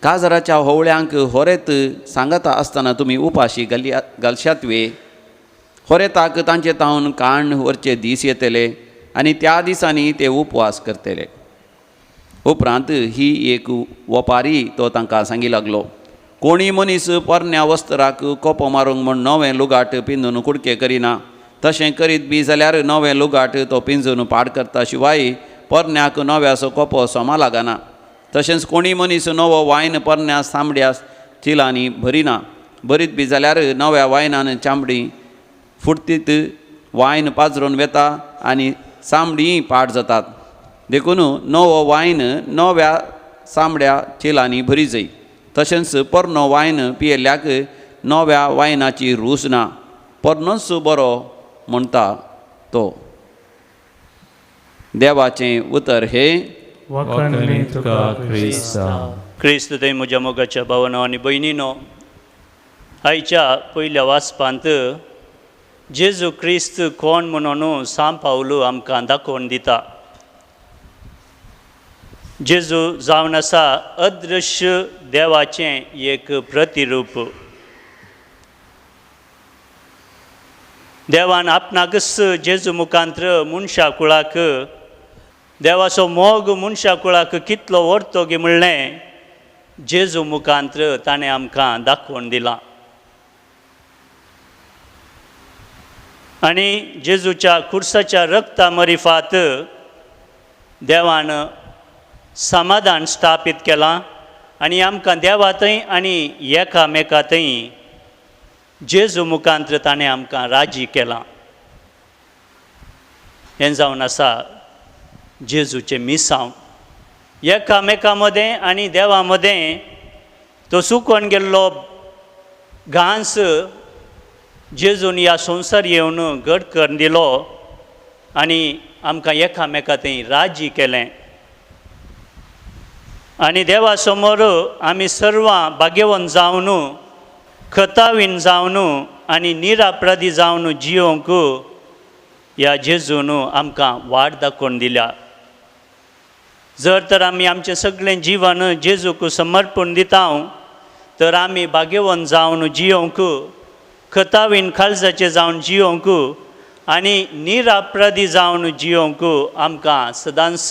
काजराच्या होवळ्यांक होरेत सांगता आसतना तुमी उपाशी घालशात वे? होरेताक तांचे तावन काण व्हरचे दीस येतले आनी त्या दिसांनी ते उपवास करतले. उपरांत ही एक वपारी तो तांकां सांगी लागलो, कोणी मनीस पोरण्या वस्त्राक कोपो मारूंक म्हूण नवें लुगाट पिंजून कुडके करिना, तशें करीत बी जाल्यार नवें लुगाट तो पिंजून पाड करता शिवाय पोरण्याक नव्याचो कोपो सोमा लागना. तशेंच कोणी मनीस नवो वायन पोरण्या चामड्या चिलांनी भरिना, भरीत बी जाल्यार नव्या वायनान चामडी फुटतीत वायन पाजरून वेता आनी चामडीय पाड जातात. देखून नवो वायन नव्या चामड्या चिलांनी भरी जाय. तशेंच पोरनो वायन पियेल्ल्याक नव्या वायनाची रूच ना, पोरनोच बरो म्हणटा तो. देवाचें उतर हें. वखणी तुका क्रिस्ता. क्रिस्त थंय म्हज्या मोगाच्या भावनो आनी भयणीनो, आयच्या पयल्या वाचपांत जेजू क्रिस्त कोण म्हणून सांव पावलू आमकां दाखोवन दिता. जेजू जावन आसा अदृश्य देवाचें एक प्रतिरूप. देवान आपणाकच जेजू मुखांत्र मनशा कुळाक देवाचो मोग मनशा कुळाक कितलो व्हरतो गी म्हणलें जेजू मुखांत्र ताणें आमकां दाखोवन दिलां. आनी जेजूच्या खुर्साच्या रक्ता मरिफात देवान समाधान स्थापीत केलां आनी आमकां देवा थंय आनी एकामेका थंय जेजू मुखांत्र ताणें आमकां राजी केलां. हें जावन आसा जेजूचें मिसांव. एकामेका मदें आनी देवा मदें तो सुकोन गेल्लो घांस जेजून ह्या संवसार येवन घट करून दिलो आनी आमकां एकामेका थंय राजी केलें. आनी देवा समोर आमी सर्वां भाग्यवंत जावन खतावीन जावन आनी निरापराधी जावन जियोंक ह्या जेजून आमकां वाट दाखोवन दिल्या. जर तर आमी आमचें सगळें जिवन जेजूक समर्पण दिता तर आमी भाग्यवंत जावन जियोंक खतावीन खालजाचें जावन जियोंक आनी निरापराधी जावन जियोंक आमकां सदांच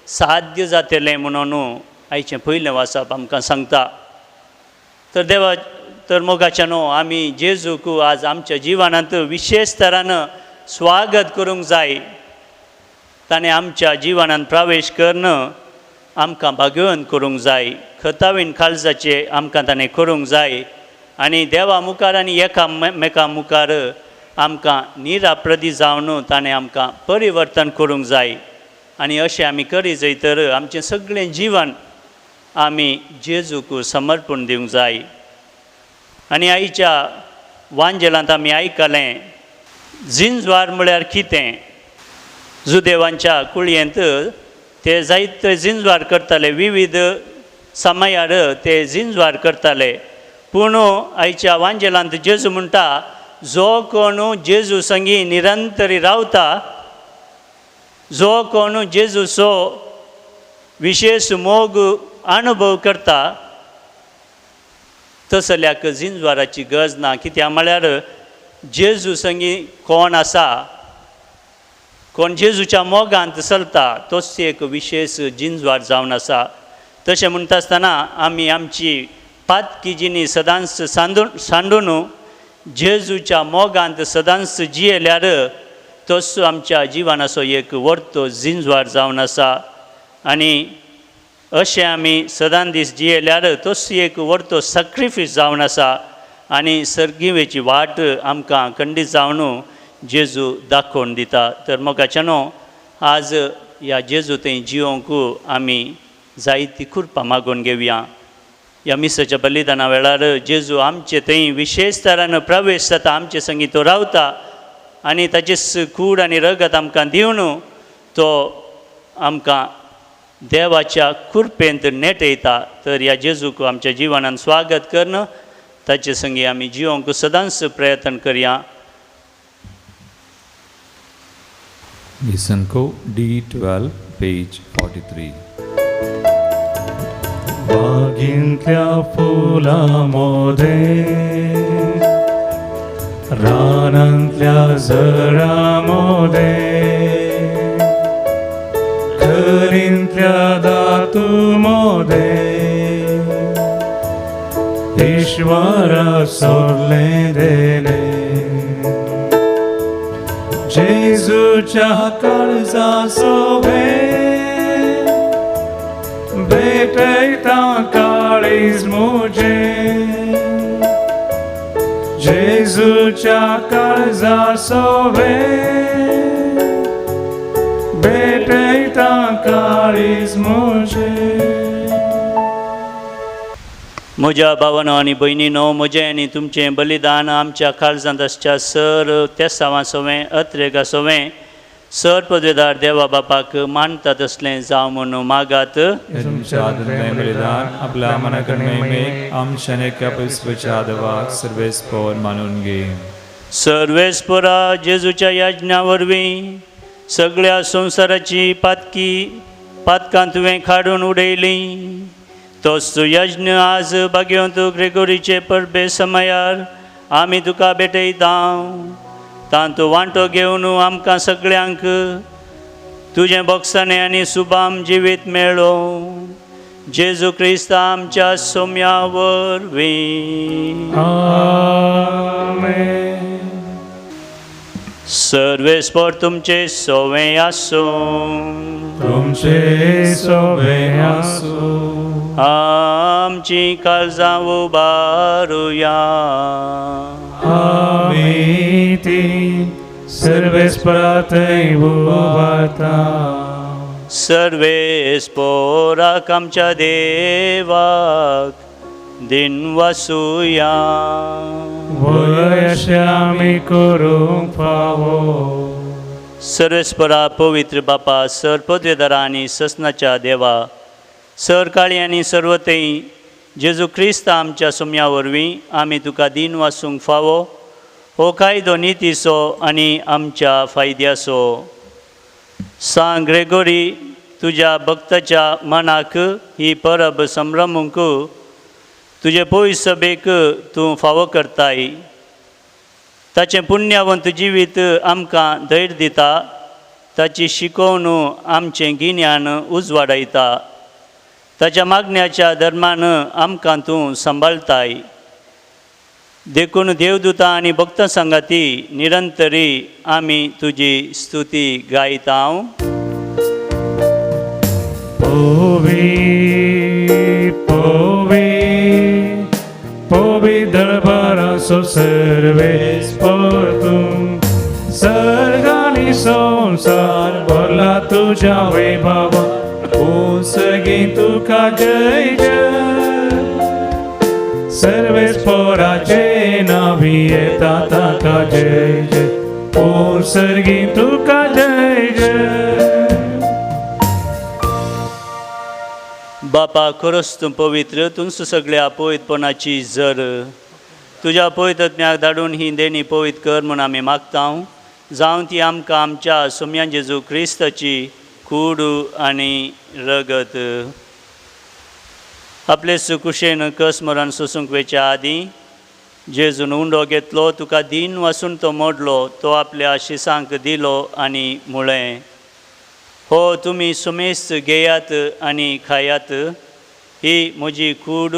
साध्य जातलें म्हणून आयचें पयलें वाचप आमकां सांगता. तर देवा तर मोगाच्या न्हू आमी जेजूक आज आमच्या जिवनांत विशेश तरान स्वागत करूंक जाय. ताणें आमच्या जिवनांत प्रवेश करून आमकां भाग्यवंत करूंक जाय, खतावीन खालजाचें आमकां ताणें करूंक जाय आनी देवा मुखार आनी एकामेका मुखार आमकां निराप्रदी जावन ताणें आमकां परिवर्तन करूंक जाय. आनी अशें आमी करी जाय तर आमचें सगळें जिवन आमी जेजूक समर्पण दिवंक जाय. आनी आयच्या वांजेलांत आमी आयकलें जिंजवार म्हळ्यार कितें. जुदेवांच्या कुळयेंत ते जायते जिंजवार करताले, विविध समयार ते जिंजवार करताले. पूण आयच्या वांजेलांत जेजू म्हणटा जो कोण जेजू संगी निरंतरी रावता, जो कोण जेजूचो विशेश मोग अनुभव करता तसल्याक जिंजवाराची गरज ना. कित्याक म्हळ्यार जेजू संगी कोण आसा, कोण जेजूच्या मोगांत चलता तोच एक विशेश जिंजवार जावन आसा. तशें म्हणटा आसतना आमी आमची पातकी जिणी सदांच सांडून जेजूच्या मोगांत सदांच जियेल्यार तोच आमच्या जिवनाचो एक वर्तो जिंजवार जावन आसा. आनी अशें आमी सदां दीस जियेल्यार तोच एक वर्तो सॅक्रिफीस जावन आसा आनी सर्गिवेची वाट आमकां खंडीत जावन जेजू दाखोवन दिता. तर मोगाच्या न्हू आज ह्या जेजू थंय जियोंक आमी जायती कृपा मागून घेवया. ह्या मिसाच्या बलिदाना वेळार जेजू आमचे थंय विशेश तरान प्रवेश जाता, आमचे संगी तो रावता आनी ताचेच कूड आनी रगत आमकां दिवन तो आमकां देवाच्या कृपेंत नेटयता. तर ह्या जेजूक आमच्या जिवनान स्वागत करून ताचे संगी आमी जिवंक सदांच प्रयत्न करया. Listenco D12 page 43. बागेंतल्या फुलां मोदें, रानांतल्या झरां मोदें, खरींतल्या धातू मोदें, ईश्वरा सोडलें देणें. जेजूच्या काळजा सोबें भेटयता काळीज म्हजें, जेजूच्या काळजा सोबें भेटयता काळीज म्हजें. म्हज्या भावानो आनी भयणीनो, म्हजें आनी तुमचें बलिदान आमच्या काळजांत आसच्या सर तेसांवा सोवें अत्रेगा सोवें सर पदवेदार देवा बापाक मानता तसलें जावं म्हणून मागात. बलिदान आपल्या मनाक आमच्या देवाक सर्वेस्पोर मानून घे. सर्वेस्परा जेजूच्या याज्ञा वरवीं सगळ्या संवसाराची पातकी पातकां तुवें काडून उडयलीं. तोच तूं यज्ञ आज भाग्यवंत ग्रेगोरीचे परबे समयार आमी तुका भेटयता. तांतू वांटो घेवन आमकां सगळ्यांक तुजें बोगसाणें आनी सुबाम जिवीत मेळो. जेजू क्रिस्त आमच्या सोम्या वरवीं. आमेन. सर्वेस्पर तुमचे सोवे आसूं. तुमचे सोवे आसूं. आमची काळजां उबारुया. आमी ती सर्वेस्परा थंय उबारता. सर्वेस्पोराक आमच्या देवाक दिन वासुया. वय अशें आमी करूंक फावो. सर्वेस्परा पवित्र बापा, सर पदवेदारा आनी ससनाच्या देवा, सर काळी आनी सर्वथंय जेजू क्रिस्त आमच्या सोम्या वरवीं आमी तुका दिन वासूंक फावो. हो कायदो नितीचो आनी आमच्या फायद्याचो. सांग ग्रेगोरी तुज्या भक्ताच्या मनाक ही परब संभ्रमूंक तुजे पयस सभेक तूं फावो करताय. ताचें पुण्यावंत जिवीत आमकां धैर्य दिता. ताची शिकोवन आमचें गिन्यान उजवाडायता. ताच्या मागण्याच्या धर्मान आमकां तूं सांबाळताय. देखून देवदूता आनी भक्तां सांगाती निरंतरी आमी तुजी स्तुती गायता. पोवी पोवी पोवी दरबाराचो सर्वेस्पर तूं, सर्गानी संवसार भरला तुज्या वैभवा, उंचगी तुका जय जय. सर्वेस्पराचे नावी येता ताका जय जय, उंचगी तुका जय जय. बापा खरोच तूं पवित्र, तुमचो सगळ्या पवित्रपणाची जर तुज्या पवित्रज्ञाक धाडून ही देणी पवित्र कर म्हूण आमी मागता. जावं ती आमकां आमच्या सोम्यान जेजू क्रिस्ताची कूड आनी रगत. आपले सुकुशेन कस मरण सोसूंक वेच्या आदीं जेजून उंडो घेतलो, तुका दीन वासून तो मोडलो, तो आपल्या शिसांक दिलो आनी म्हळें, हो तुमी सुमेस्त घेयात आनी खायात, ही म्हजी कूड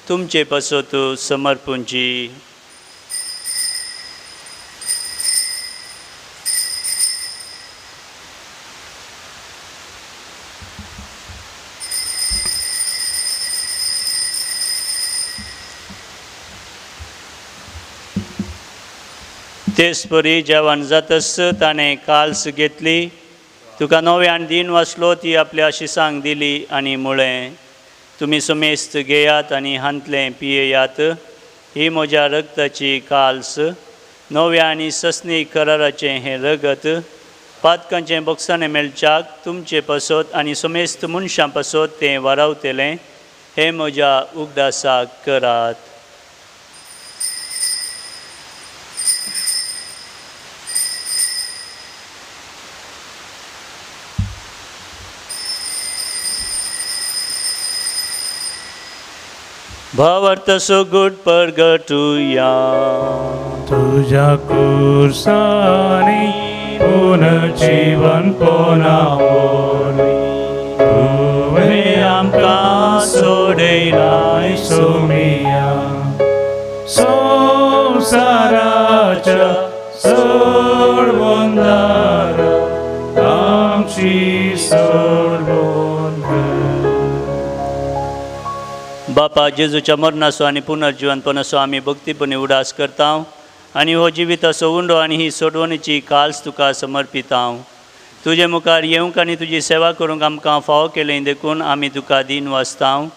तुमचे पासत समर्पूंची. तेच परी जेवण जातच ताणें काल्स घेतली, तुका नव्यान दीन वाचलो, ती आपल्या शिसांक दिली आनी म्हळें, तुमी सुमेस्त घेयात आनी हांतलें पियेयात, ही म्हज्या रगताची काल्स, नव्या आनी ससनी कराराचें हें रगत पातकांचें बोगसाणें मेळच्याक तुमचे पासत आनी सुमेस्त मनशां पासत तें वारावतलें. हें म्हज्या उगडासाक करात. भावार्थ सुगूट परगटुया. तुझ्या कुर्सानी पुनर्जीवन पोनावोनी तुवें आमकां सोडयलाय सोमिया, संवसाराच्या सोडवंदारा आमची सोडवण कर. बापा जेजूच्या मरणाचो आनी पुनर्जिवनपणाचो आमी भक्तीपणी उडास करता आनी हो जिविताचो उंडो आनी ही सोडवणीची काल्स तुका समर्पिता. तुजे मुखार येवंक आनी तुजी सेवा करूंक आमकां फावो केलें देखून आमी तुका दीन वाचता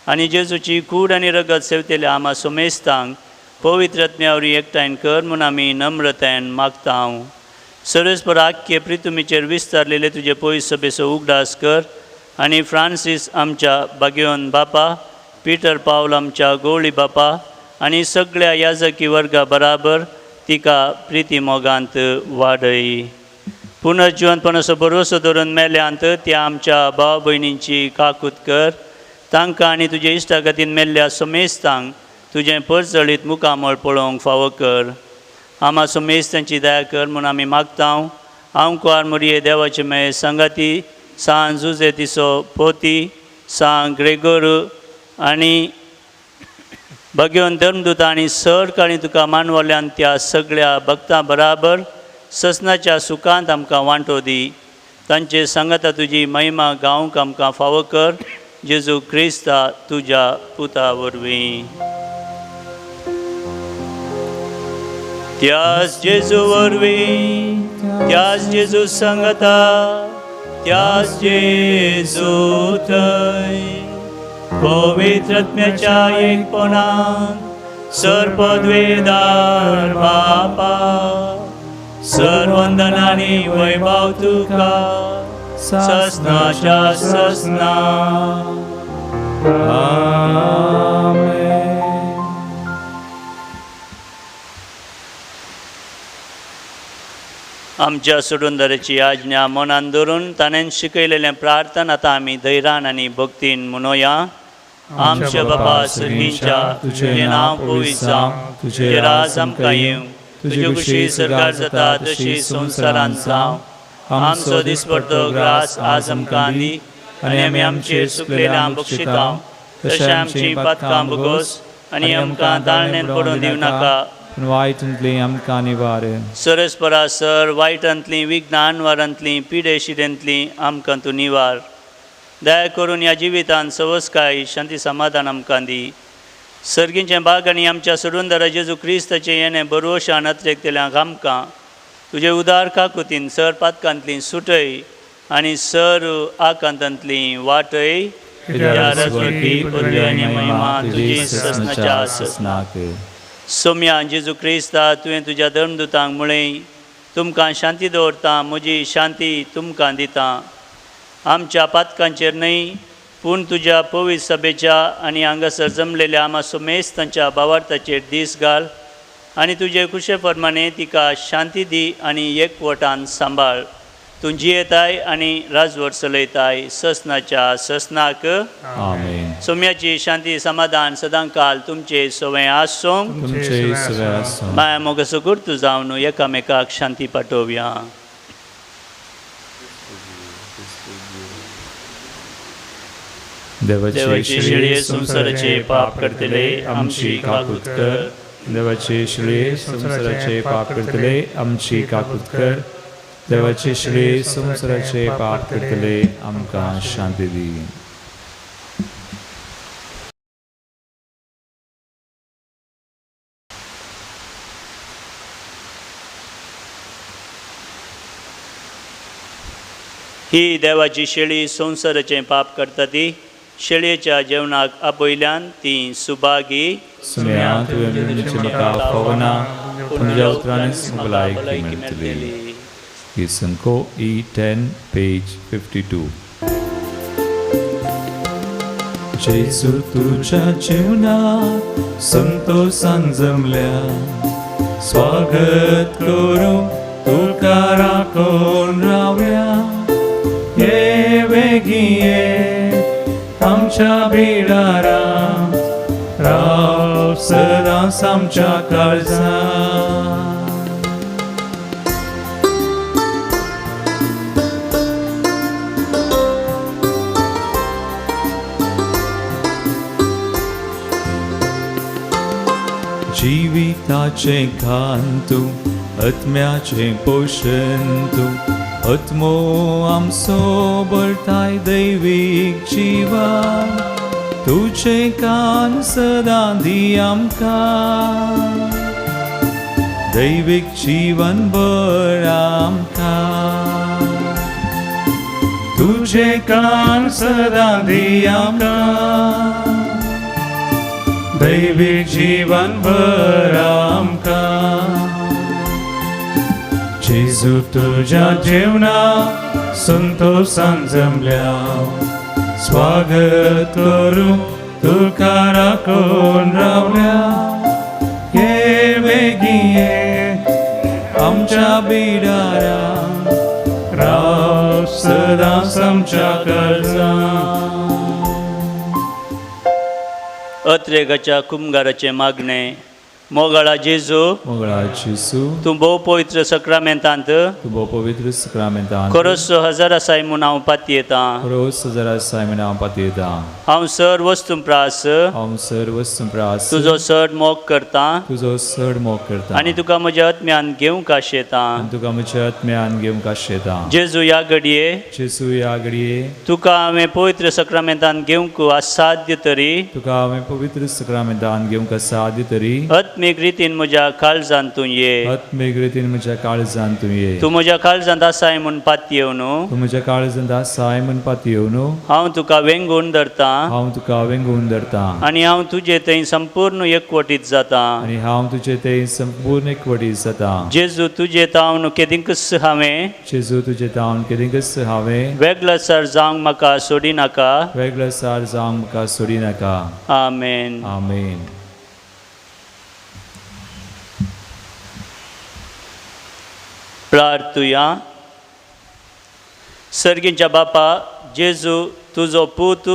आनी जेजूची कूड आनी रगत सेवतेल्या आमा सोमेस्तांक पवित्र आत्म्या वरवीं एकठांय कर म्हूण आमी नम्रतायेन मागता. सर्वेस्पर आख्खे प्रितुमीचेर विस्तारलेले तुजे पयस सभेचो उगडास कर आनी फ्रांसीस आमच्या भाग्यवन बापा, पिटर पावल आमच्या गोवळी बापा आनी सगळ्या याजकी वर्गा बराबर तिका प्रिती मोगांत वाडय. पुनर्जिवनपणाचो भरवसो धरून मेल्यांत त्या आमच्या भाव भयणींची काकूत कर. तांकां आनी तुजे इश्टागतीन मेल्ल्या समेस्तांक तुजें परजळीत मुखामळ पळोवंक फावो कर. आमा समेस्तांची दया कर म्हूण आमी मागता. हांव कुवार मोरये देवाचे मेळ सांगाती सांत जुजे तिसो पोती सांत ग्रेगोर आनी भगवन धर्मदूत आनी सर काळी तुका मानवल्यान त्या सगळ्या भक्तां बराबर ससनाच्या सुखांत आमकां वांटो दी. तांचे सांगाता तुजी महिमा गावंक आमकां फावो कर. जेजू क्रिस्ता तुज्या पुता वरवीं. त्याच जेजू वरवीं, त्याच जेजू सांगाता, त्याच जेजू थंय पवित्र आत्म्याच्या एकपणान सर्पद्वेदार बापा सर्वंदनानी वैभव तुका ससनाच्या ससना. आमेन. आमच्या सोडूनदाराची आज्ञा मनान धरून ताणें शिकयलेलें प्रार्थना आतां आमी धैर्यान आनी भक्तीन म्हणोया. आमच्या बापा सर्गींच्या, तुजें नांव पवित्र जावं, तुजें राज आमकां येवं, तुजी खुशी सरकार जाता तशी संवसारांत जावं. आमचो दिसपडतो ग्रास आज आमकां दी आनी आमी आमचेर सुकलेल्या बक्षिता तशें आमची पातकां भोगोस आनी आमकां ताळणेन पडून दिवं नाका, वायटांतली आमकां निवार. सरस्परा सर वायटांतली विज्ञान वारांतली पिडेशिडेंतली आमकां तूं निवार. दया करून ह्या जिवितांत सवसकाय शांती समाधान आमकां दी. सर्गींचें भाग आनी आमच्या सोडूनदारा जेजू क्रिस्ताचें येणें बरोवशान अत्रेकतल्यांक आमकां तुजे उदार काकुतीन सर पातकांतली सुटय आनी सर आकांतांतली वाटय. आनी महिमा तुजी ससनाच्या ससनाक. सोम्या जेजू क्रिस्ता, तुवें तुज्या धर्मदुतांक म्हळें, तुमकां शांती दवरता, म्हजी शांती तुमकां दिता. आमच्या पातकांचेर न्हय पूण तुज्या पवित्र सभेच्या आनी हांगासर जमलेल्या आमा सुमेस्तांच्या भावार्थाचेर दीस घाल आनी तुजे खुशे प्रमाणे तिका शांती दी आनी एकवटान सांबाळ. तूं जियेताय आनी राजवट चलयताय ससनाच्या ससनाक. आमेन. सोम्याची शांती समाधान सदांकाल तुमचे सवय आसूं. माया मोगाचो गुर्तू जावन एकामेकाक शांती पाठोवया. देवाची शिळये संवसाराचे पाप करतले आमची काकूत कर. देवाची शिळये संवसाराचे पाप करतले आमची काकूत कर. देवाची शिळये संवसाराचे पाप करतले आमकां शांती दी. ही देवाची शेळी संवसाराचें पाप करता ती शेळयेच्या जेवणाक आपयल्यान ती सुभागी. भलायकी मेळटली. Isanko E10 page 52. जेजू तुझ्या जीवनात संतोषान जमल्या, स्वागत करूं तुका राखून रावया. ये वेगी ये आमच्या बिडारा, राव सदांच आमच्या काळजांत. जिविताचें खान तूं, आत्म्याचें पोशण तूं, आत्मो आमचो बरताय दैवीक जिवा. तुजें कान सदां दी आमकां, दैवीक जीवन भर आमकां. तुजें कान सदां दी आमकां, दैवीक जीवन भर आमकां. जेजू तुज्या जेवणा संतोषान जमल्या, स्वागत करूं तुका राखून रावल्या. ये वेगी ये आमच्या बिडारा, राव सदांच आमच्या काळजांत. अत्रेगाच्या कुमगाराचें मागणें. मोगाळा जेजू, मोगळा जेजू, तूं भोव पवित्र सक्रामेंतांत, तूं भोव पवित्र सक्रामेंतांत खरोच हजर आसाय म्हूण हांव पातयेतां. खरोच हजर आसाय म्हूण हांव पातयेतां. हांव सर वस्तूं प्रास, हांव सर वस्तूं प्रास तुजो चड मोग करतां, तुजो चड मोग करतां आनी तुका म्हज्या आत्म्यान घेवंक आशेतां, आनी तुका म्हज्या आत्म्यान घेवंक आशेतां. जेजू ह्या घडये, जेजू ह्या घडये, तुका हांवें पवित्र सक्रामेंतान घेवंक असाध्य तरी, तुका हांवें पवित्र सक्रामेंतान घेवंक असाध्य तरी, आत्मीक रितीन म्हज्या काळजांत तूं ये, आत्मीक रितीन म्हज्या काळजांत तूं ये. तूं म्हज्या काळजांत आसाय म्हूण पातयेवन, तूं म्हज्या काळजांत आसाय म्हूण पातयेवन, हांव तुका वेंगून धरतां, हांव तुका वेंगून धरतां आनी हांव तुजे थंय संपूर्ण एकवटीत जातां, आनी हांव तुजे थंय संपूर्ण एकवटीत जातां. जेजू तुजे तावन केदींकच हांवें, जेजू तुजे तावन केदींकच हांवें वेगळसार जावंक म्हाका सोडिनाका, वेगळसार जावंक म्हाका सोडिनाका. आमेन. आमेन. प्रार्थुया. सर्गींच्या बापा, जेजू तुजो पूत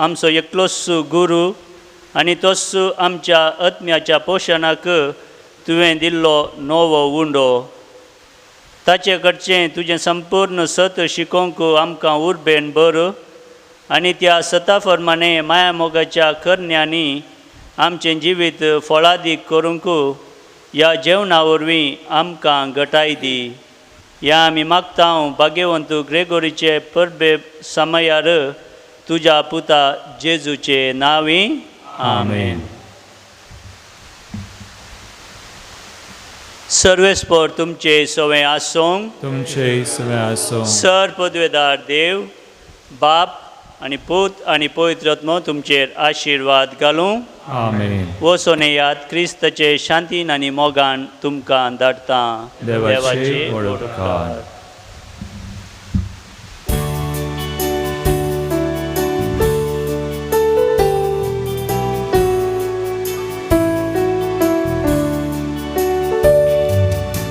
आमचो एकलोच गुरू आनी तोच आमच्या आत्म्याच्या पोशणाक तुवें दिल्लो नवो उंडो, ताचे कडचें तुजें संपूर्ण सत शिकोवंक आमकां उर्बेन बर आनी त्या सता फरमाणे माया मोगाच्या करण्यांनी आमचें जिवीत फळादीक करूंक ह्या जेवणा वरवीं आमकां घटाय दी. ह्या आमी मागता भाग्यवंत ग्रेगोरीचे परबे समयार तुज्या पुता जेजूचे नांवी. आमेन. सर्वेस्पर तुमचे सवें आसूं, तुमचे सवें आसूं. सर पदवेदार देव बाप आनी पूत आनी पवित्र आत्मो तुमचेर आशिर्वाद घालूं. आमेन. वचोन येयात, क्रिस्ताचे शांतीन आनी मोगान तुमकां धाडटा. देवाचे व्हड उपकार.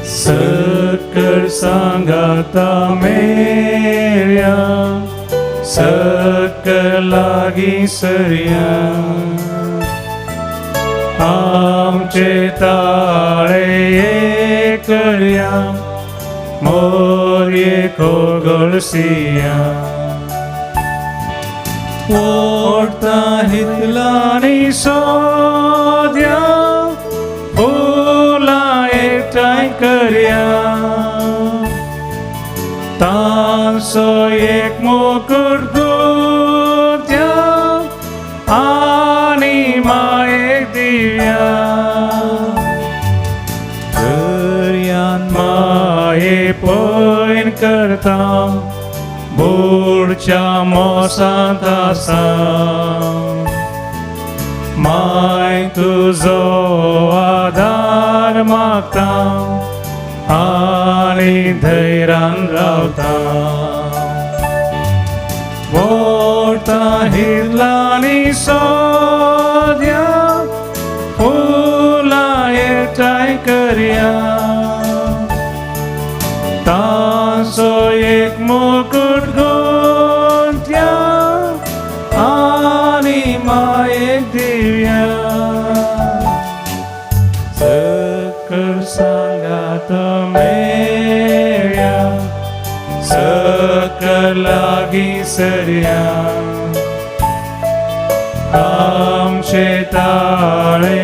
सकर सांगाता मेऱ्या, सकर लागी सरया, आमचे ताळे करया, मोरये कोगळसिया, ओडता हितलानी सोद्या, फुलां एकठांय करया, तांचो एक मुकुट गुंत्या आनी मायेक दिव्या, दर्यान माये पयन करता, बुडच्या मोसांत आसा, माय तुजो आदार मागता आनी धैर्यान रावता, वोडता हिरलांनी सोद्या, फुलां एकठांय करया, तांचो एक मुकुट गुंत्या आनी मायेक दिव्या, सकर सांगात मेळ्या, सकर लागीं सरया, आमचे ताळे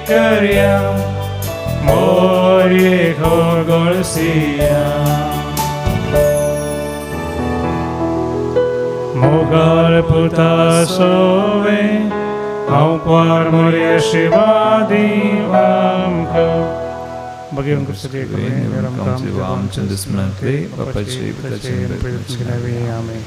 करया, मोरये होगळसिया, मोगाळ पुता सोवे हांव पार मोरये शिवादी आमकां. भगवान कृष्ण आमच्या दुस्मनांतले बापाचे पुताचे आमेन.